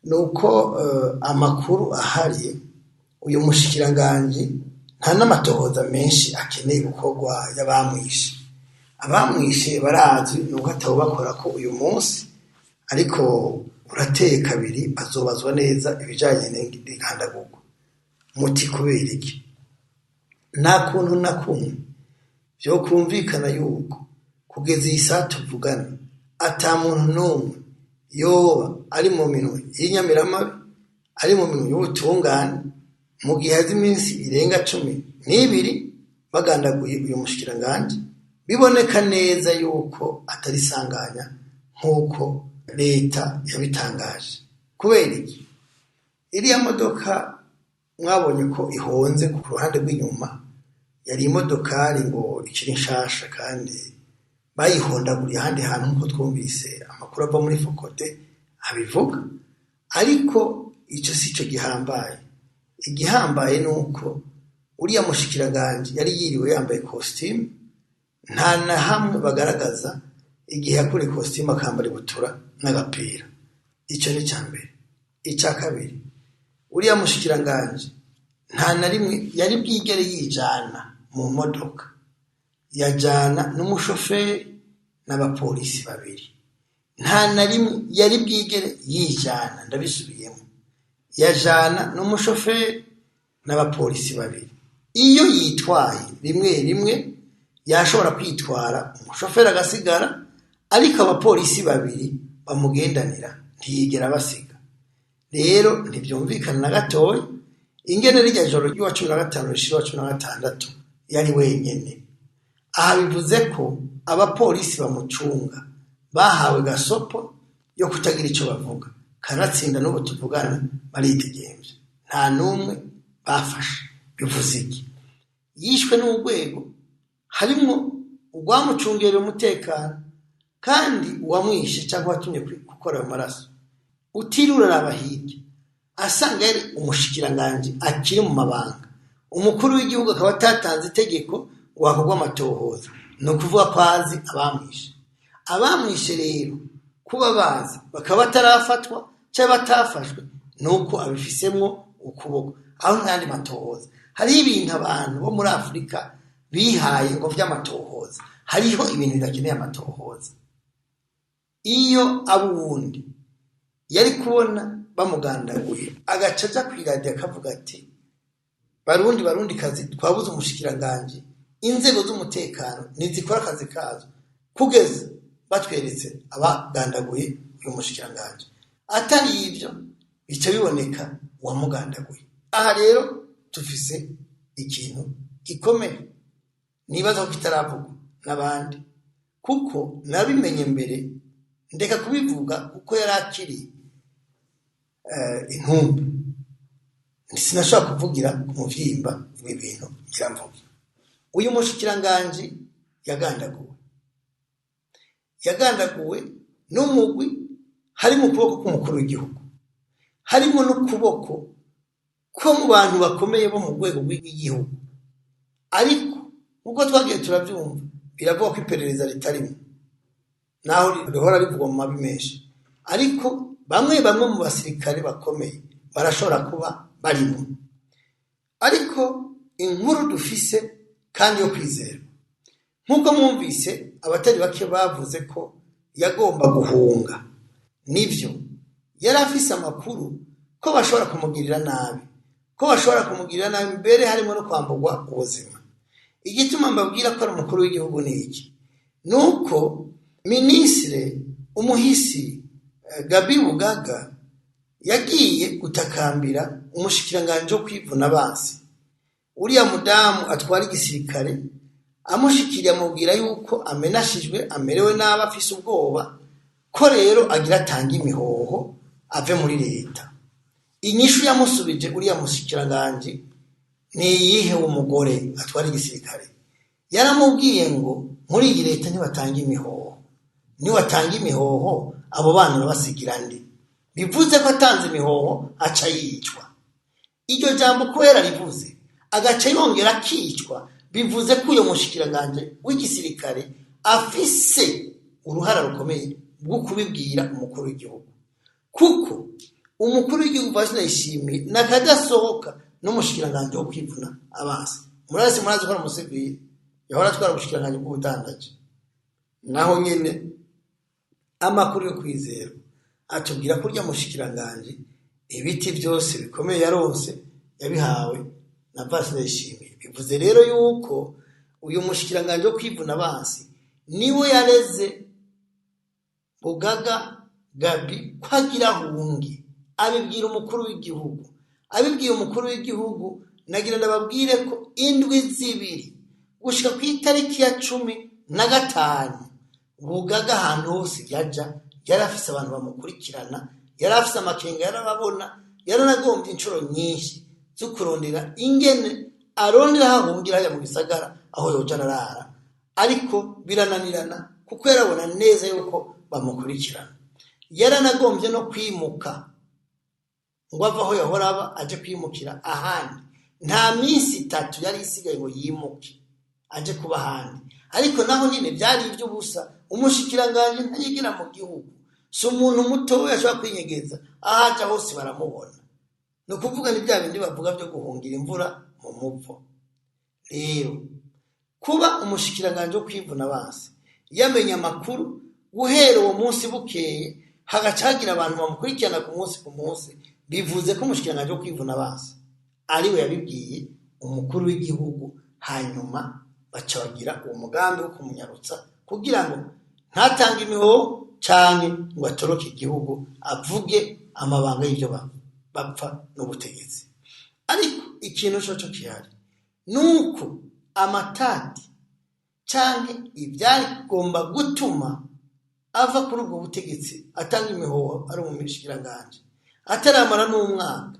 ni uko amakuru ahari, uyu mushikiranganji nta n'amatohoza menshi akeneye gukorwa y'abamwishe. Abamwishe barazwi, nuko atawubakora ko uyu munsi, ariko urateye kabiri bazobazwa neza ibijanye n'igandagurwa. Muti kubera iki? Nta kuntu na kumwe vyokumvikana yuko kugeza iyi saha tuvugana ata muntu n'umwe yoba ari mu minwe y'inyamiramabi, ari mu minwe y'ubutungane, mu gihe hazi iminsi irenga 12 bagandaguye uyu mushikiranganji, biboneka neza yuko atari sanganya nk'uko leta yabitangaje. Kubera iki? Iriya modoka mwabonye ko ihonze ku ruhande rw'inyuma, yari imodokari ngo ikiri nshasha kandi bayihondaguriye ahandi hantu, nk'uko twumvise amakuru ava muri Fokode abivuga. Ariko ico si cyo gihambaye. Igihambaye ni uko uriya mushikiranganji yari yiriwe yambaye costume, nta na hamwe bagaragaza igihe yakuriye costume akambara ibutura n'agapira. Ico ni ica mbere. Ica kabiri, uriya mushikiranganji nta na rimwe yari bwigere yijana mu modoka, yajana n'umushoferi n'abapolisi babiri. Nta na rimwe yari bwigere yijana, ndabisubiyemo, yajana n'umushoferi n'abapolisi babiri. Iyo yitwaye rimwe rimwe yashobora kwitwara umushoferi agasigara, ariko abapolisi babiri bamugendanira ntiyigera basiga. Rero ntibyumvikana na gatoya ingene rirya joro ry'uwa 15 rishira uwa 16 yari wenyene. Aha bivuze ko abapolisi bamucunga bahawe gasopo yo kutagira ico bavuga, kanatsinda n'ubu tuvugana baridegemvya, nta n'umwe bafashe. Bivuze iki? Yishwe n'urwego harimwo urwamucungerera umutekano kandi uwamwishe cyangwa watumye gukora ayo maraso utiriwe uraraba hirya, asanga yari umushikiranganji akiri mu mabanga. Umukuru w'igihugu akaba atatanze itegeko ngo hakorwe amatohoza, ni ukuvuga ko azi abamwishe. Abamwishe rero kuba bazi bakaba batarafatwa cyangwa batafashwe, ni uko abifisemwo ukuboko. Aho ntayandi matohoza. Hariho ibintu abantu bo muri Afurika bihaye ngo vy'amatohoza. Hariho ibintu bidakeneye amatohoza. Iyo abo uwundi yari kubona bamugandaguye, agaca aja kw'iradiyo akavuga ati: "Barundi, barundi kazi, twabuze umushikiranganji, inzego z'umutekano ntizikora akazi kazo kugeza batweretse abagandaguye uyu mushikiranganji." Atari ibyo, bica biboneka uwamugandaguye. Aha rero tufise ikintu gikomeye nibaza ko kitaravugwa n'abandi, kuko nabimenye mbere ndeka kubivuga kuko yari akiri intumbi. Sinashobora kuvugira ku muvyimba ibi bintu ngira mvuge. Uyu mushikiranganji yagandaguwe n'umugwi harimo ukuboko k'umukuru w'igihugu, harimo n'ukuboko ko mu bantu bakomeye bo mu rwego rw'igihugu. Ariko nk'uko twagiye turabyumva, biravuga ko iperereza ritarimo, naho rihora rivugwa mu mabi menshi, ariko bamwe bamwe mu basirikare bakomeye barashobora kuba barimo. Ariko inkuru dufise kandi yo kwizera, nk'uko mwumvise abatari bake bavuze ko yagomba guhunga, nivyo, yari afise amakuru ko bashobora kumugirira nabi, ko bashobora kumugirira nabi mbere harimo no kwamburwa ubuzima. Igituma mbabwira ko ari umukuru w'igihugu ni iki? Ni uko minisitiri umuhisi Gabi Bugaga yagiye gutakambira umushikiranganji wo kwivuna abansi, uriya mudamu atwara igisirikare, amushikiriye amubwira yuko amenashijwe, amerewe nabi, afise ubwoba, ko rero agira atange imihoho ave muri leta. Inyishu yamusubije uriya mushikiranganji ni iyihe? W'umugore atwara igisirikare yaramubwiye ngo: "Muri iyi leta ntibatanga imihoho, niwatanga imihoho abo bana urabasigira ndi?" Bivuze ko atanze imihoho aca yicwa. Iryo jambo kubera rivuze agaca yongera akicwa, bivuze ko uyo mushikiranganji w'igisirikare afise uruhara rukomeye rwo kubibwira umukuru w'igihugu, kuko umukuru w'igihugu Vasile Ndayishimiye nakadasohoka n'umushikiranganji wo kwivuna abansi. Murazi ko ari umusivili, yahora atwara ubushikiranganji bw'ubudandaji. Naho nyene amakuru yo kwizera atubwira ko urya mushikiranganji ibiti byose bikomeye yaronse yabihawe na Vasile Ndayishimiye. Bivuze rero yuko uyu mushikiranganji wo kwivuna abansi niwe yareze Bugaga Gabi ko agira ahunge, abibwira umukuru w'igihugu. Abibwiye umukuru w'igihugu, nagira ndababwire ko indwi 2 gushika ku itariki ya 15, Bugaga ahantu hose yaja yari afise abantu bamukurikirana, yari afise amakenga, yarababona, yaranagombye inshuro nyinshi zo kurondera ingene arondera aho ahungira hajya mu gisagara aho yoja ararara, ariko birananirana kuko yarabona neza yuko bamukurikirana. Yaranagombye no kwimuka ngo ave aho yahora aba aje kwimukira ahandi. Nta minsi 3 yari isigaye ngo yimuke aje kuba ahandi, ariko naho nyine byari iby'ubusa. Umushikiranganji ntayigira mu gihugu, si umuntu mutoya ashobora kwinyegeza, aho aja hose baramubona. Ni ukuvuga ni bya bindi bavuga byo guhungira imvura mu muvo. Rero kuba umushikiranganji wo kwivuna abansi yamenye amakuru guhera uwo munsi bukeye, hagaca hagira abantu bamukurikirana ku munsi ku munsi, bivuze ko umushikiranganji wo kwivuna abansi ariwe yabibwiye umukuru w'igihugu, hanyuma baca bagira uwo mugambi wo kumunyarutsa kugira ngo ntatange imihoho canke ngo atoroke igihugu avuge amabanga y'ivyo bapfa n'ubutegetsi. Ariko ikintu coco gihari nuko amatati canke ivyagomba gutuma ava kuri ubwo butegetsi atanga imihoho ari umushikiranganji ataramara n'umwaka,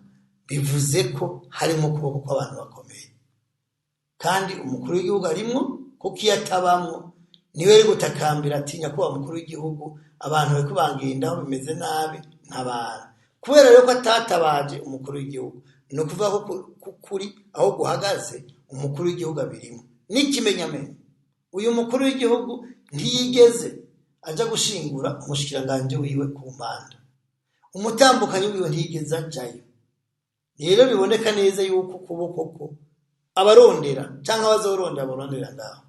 bivuze ko harimo ukuboko kw'abantu bakomeye, kandi umukuru w'igihugu arimwo, kuko iyo atabamwo niwe ari gutakambira atinya kuba umukuru w'igihugu, abantu bariko bangendaho bimeze nabi, ntabara. Kubera rero ko atatabaje umukuru w'igihugu, Ni ukuvuga ko kuri aho guhagaze umukuru w'igihugu abirimo n'ikimenyamenya. Uyu mukuru w'igihugu ntiyigeze aja gushingura umushikiranganji wiwe ku mpanda, umutambukanyi wiwe ntiyigeze ajayo. Rero biboneka neza yuko ukuboko ko abarondera cyangwa abazorondera barondera ngaho.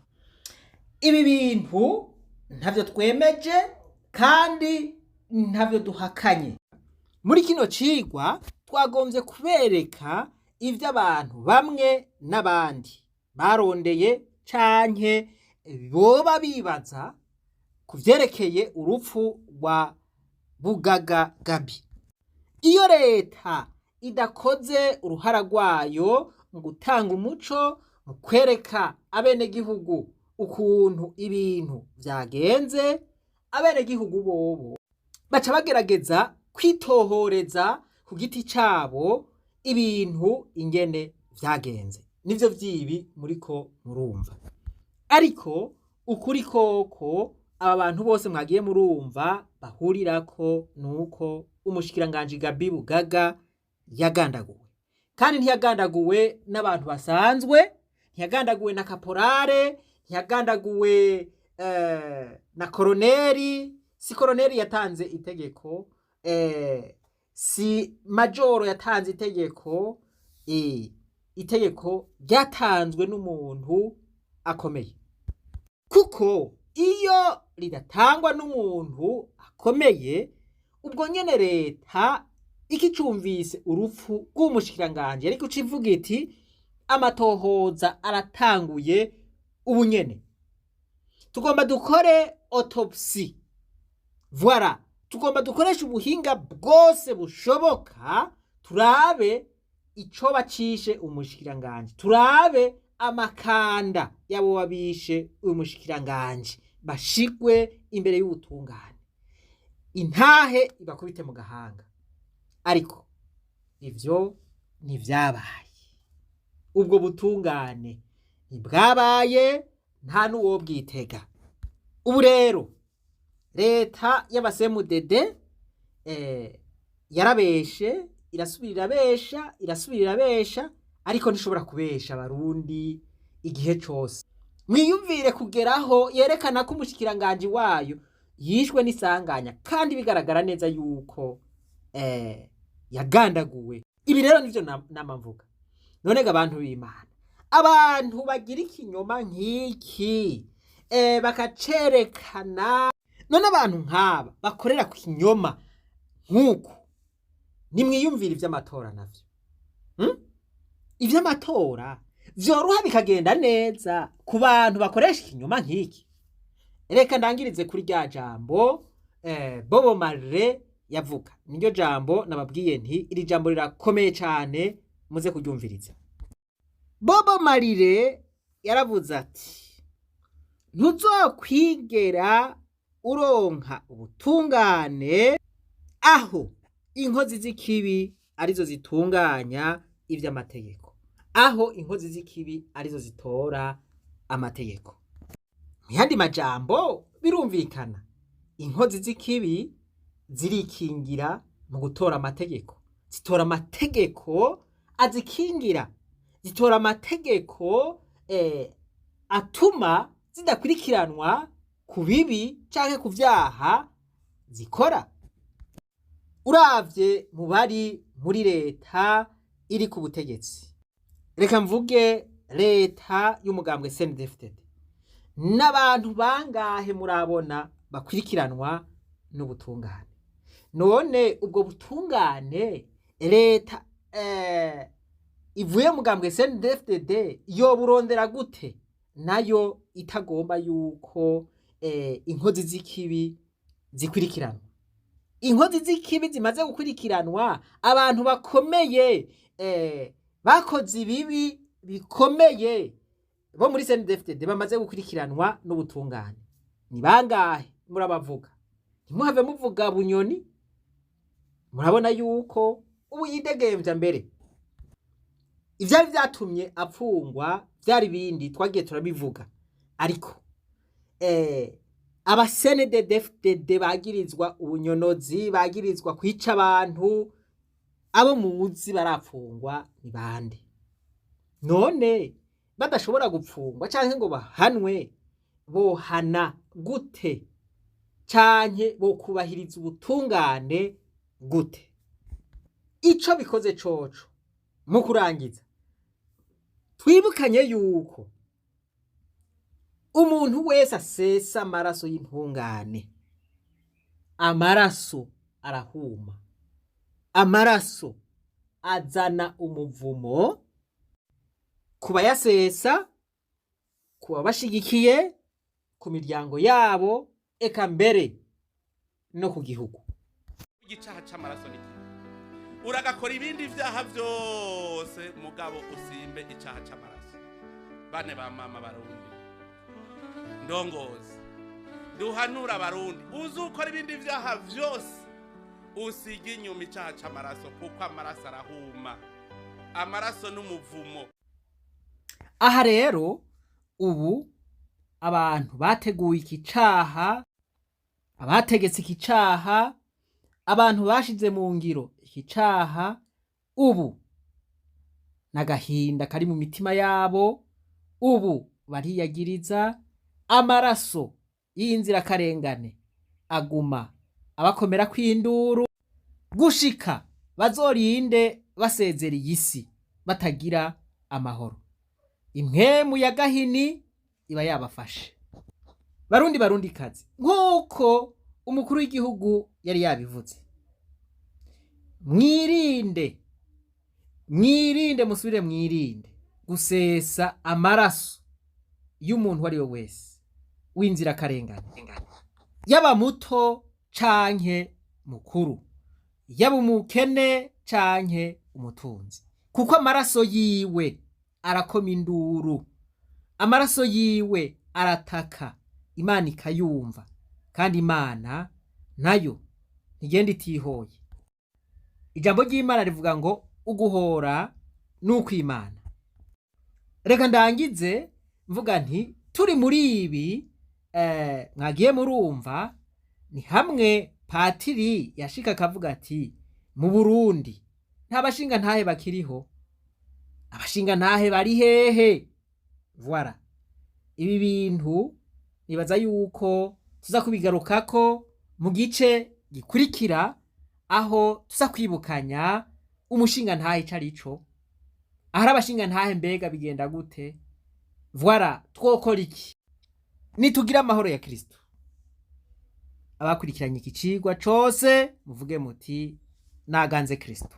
Ibi bintu ntabyo twemeje kandi ntabyo duhakanye. Muri kino cigwa twagombye kubereka ibyo abantu bamwe n'abandi barondeye canke boba bibaza ku vyerekeye urupfu rwa Bugaga Gabi. Iyo leta idakoze uruhara rwayo mu gutanga umuco, mu kwereka abenegihugu ukuntu ibintu vyagenze, abenegihugu bobo baca bagerageza kwitohoreza ku giti cabo ibintu ingene vyagenze. Nivyo vyibi muriko murumva. Ariko ukuri koko aba bantu bose mwagiye murumva bahurirako nuko umushikiranganji Gabi Bugaga yagandaguwe. Kandi ntiyagandaguwe n'abantu basanzwe, ntiyagandaguwe na kaporale, ntiyagandaguwe na koroneri. Si koroneri yatanze itegeko, si majoro yatanze itegeko, itegeko ryatanzwe n'umuntu akomeye. Kuko iyo ridatangwa n'umuntu akomeye, ubwo nyene leta ikicumvise urupfu rw'umushikiranganji ariko ucivuga iti amatohoza aratanguye ubu nyene, tugomba dukore autopsy, voilà, tugomba dukoreshe ubuhinga bwose bushoboka, turabe ico bacishe umushikiranganji, turabe amakanda y'abo babishe uyu mushikiranganji, bashigwe imbere y'ubutungane, intahe ibakubite mu gahanga. Ariko ivyo ntivyabaye, ubwo butungane ntibwabaye, nta n'uwobwitega. Ubu rero leta y'abasemudede yarabeshe, irasubira irabesha, irasubira irabesha, ariko ntishobora kubesha abarundi igihe cose. Mwiyumvire kugeraho yerekana ko umushikiranganji wayo yishwe n'isanganya, kandi bigaragara neza yuko yagandaguwe. Ibi rero nivyo nama mvuga. None ga abantu b'Imana, abantu bagira ikinyoma nk'iki bakacerekana, none abantu nk'aba bakorera ku kinyoma nk'uku, nimwiyumvire ivy'amatora navyo, Ivy'amatora vyoroha bikagenda neza ku bantu bakoresha ikinyoma nk'iki. Reka ndangirize kuri rya jambo Bobo Marley yavuga. Niryo jambo nababwiye nti iri jambo rirakomeye cane, muze kuryumviriza. Bobo Marley yaravuze ati ntuzokwigera uronka ubutungane aho inkozi z'ikibi arizo zitunganya ivy'amategeko, aho inkozi z'ikibi arizo zitora amategeko. Mu yandi majambo birumvikana, inkozi z'ikibi zirikingira mu gutora amategeko, zitora amategeko azikingira, zitora amategeko atuma zidakurikiranwa ku bibi canke ku vyaha zikora. Uravye mu bari muri leta iri ku butegetsi, reka mvuge leta y'umugambwe CNDD-FDD, n'abantu bangahe murabona bakurikiranwa n'ubutungane? None ubwo butungane leta ivuye mugambwe CNDD-FDD yoburondera gute, nayo itagomba yuko inkozi z'ikibi zikurikiranwa? Inkozi z'ikibi zimaze gukurikiranwa, abantu bakomeye bakoze ibibi bikomeye bo muri CNDD-FDD bamaze gukurikiranwa n'ubutungane ni bangahe murabavuga? Ntimuhave muvuga Bunyoni, murabona yuko ubu yidegemvya. Mbere ivyari vyatumye apfungwa vyari bindi twagiye turabivuga, ariko aba CNDD-FDD bagirizwa ubunyonozi, bagirizwa kwica abantu. Abo muzi barapfungwa ni bande? None badashobora gupfungwa canke ngo bahanwe, bohana gute canke bokubahiriza ubutungane gute? Ico bikoze coco, mu kurangiza, twibukanye yuko umuntu wese asesa amaraso y'intungane, amaraso arahuma, amaraso azana umuvumo ku bayasesa, ku babashigikiye, ku miryango yabo, eka mbere no ku gihugu. Igicaha c'amaraso ni kibi. Uragakora ibindi vyaha vyose, mugabo usimbe icaha c'amaraso. Bane ba mama Barundi, ndongozi, duhanura Abarundi: uzi ukora ibindi vyaha vyose, usiga inyuma icaha c'amaraso, kuko amaraso arahuma, amaraso n'umuvumo. Aha rero ubu abantu bateguye iki caha, abategetse iki caha, abantu bashize mu ngiro iki caha, ubu n'agahinda kari mu mitima yabo. Ubu bariyagiriza, amaraso y'inzirakarengane aguma abakomera kw'induru gushika bazorinde basezera iyi si batagira amahoro. Impwemu ya gahini iba yabafashe. Barundi, Barundi kazi, nk'uko umukuru w'igihugu yari yabivuze, mwirinde, mwirinde, musubire mwirinde gusesa amaraso y'umuntu uwo ari we wese w'inzirakarengane, yaba muto canke mukuru, yaba umukene canke umutunzi, kuko amaraso yiwe arakoma induru, amaraso yiwe arataka, Imana ikayumva, kandi Imana nayo ntigenda itihoye. Ijambo ry'Imana rivuga ngo uguhora ni ukw'Imana. Reka ndangize mvuga nti turi muri ibi mwagiye murumva, ni hamwe patiri yashika akavuga ati mu Burundi nta bashinga ntahe bakiriho, abashinga ntahe bari hehe? Voilà, ibi bintu nibaza yuko tuza kubigarukako mu gice gikurikira, aho tuza kwibukanya umushinga ntahe ico arico, ahari abashinga ntahe mbega bigenda gute? Voilà, twokora iki? Nitugira amahoro ya Kristo. Abakurikiranye iki cigwa cose muvuge muti naganze Kristo.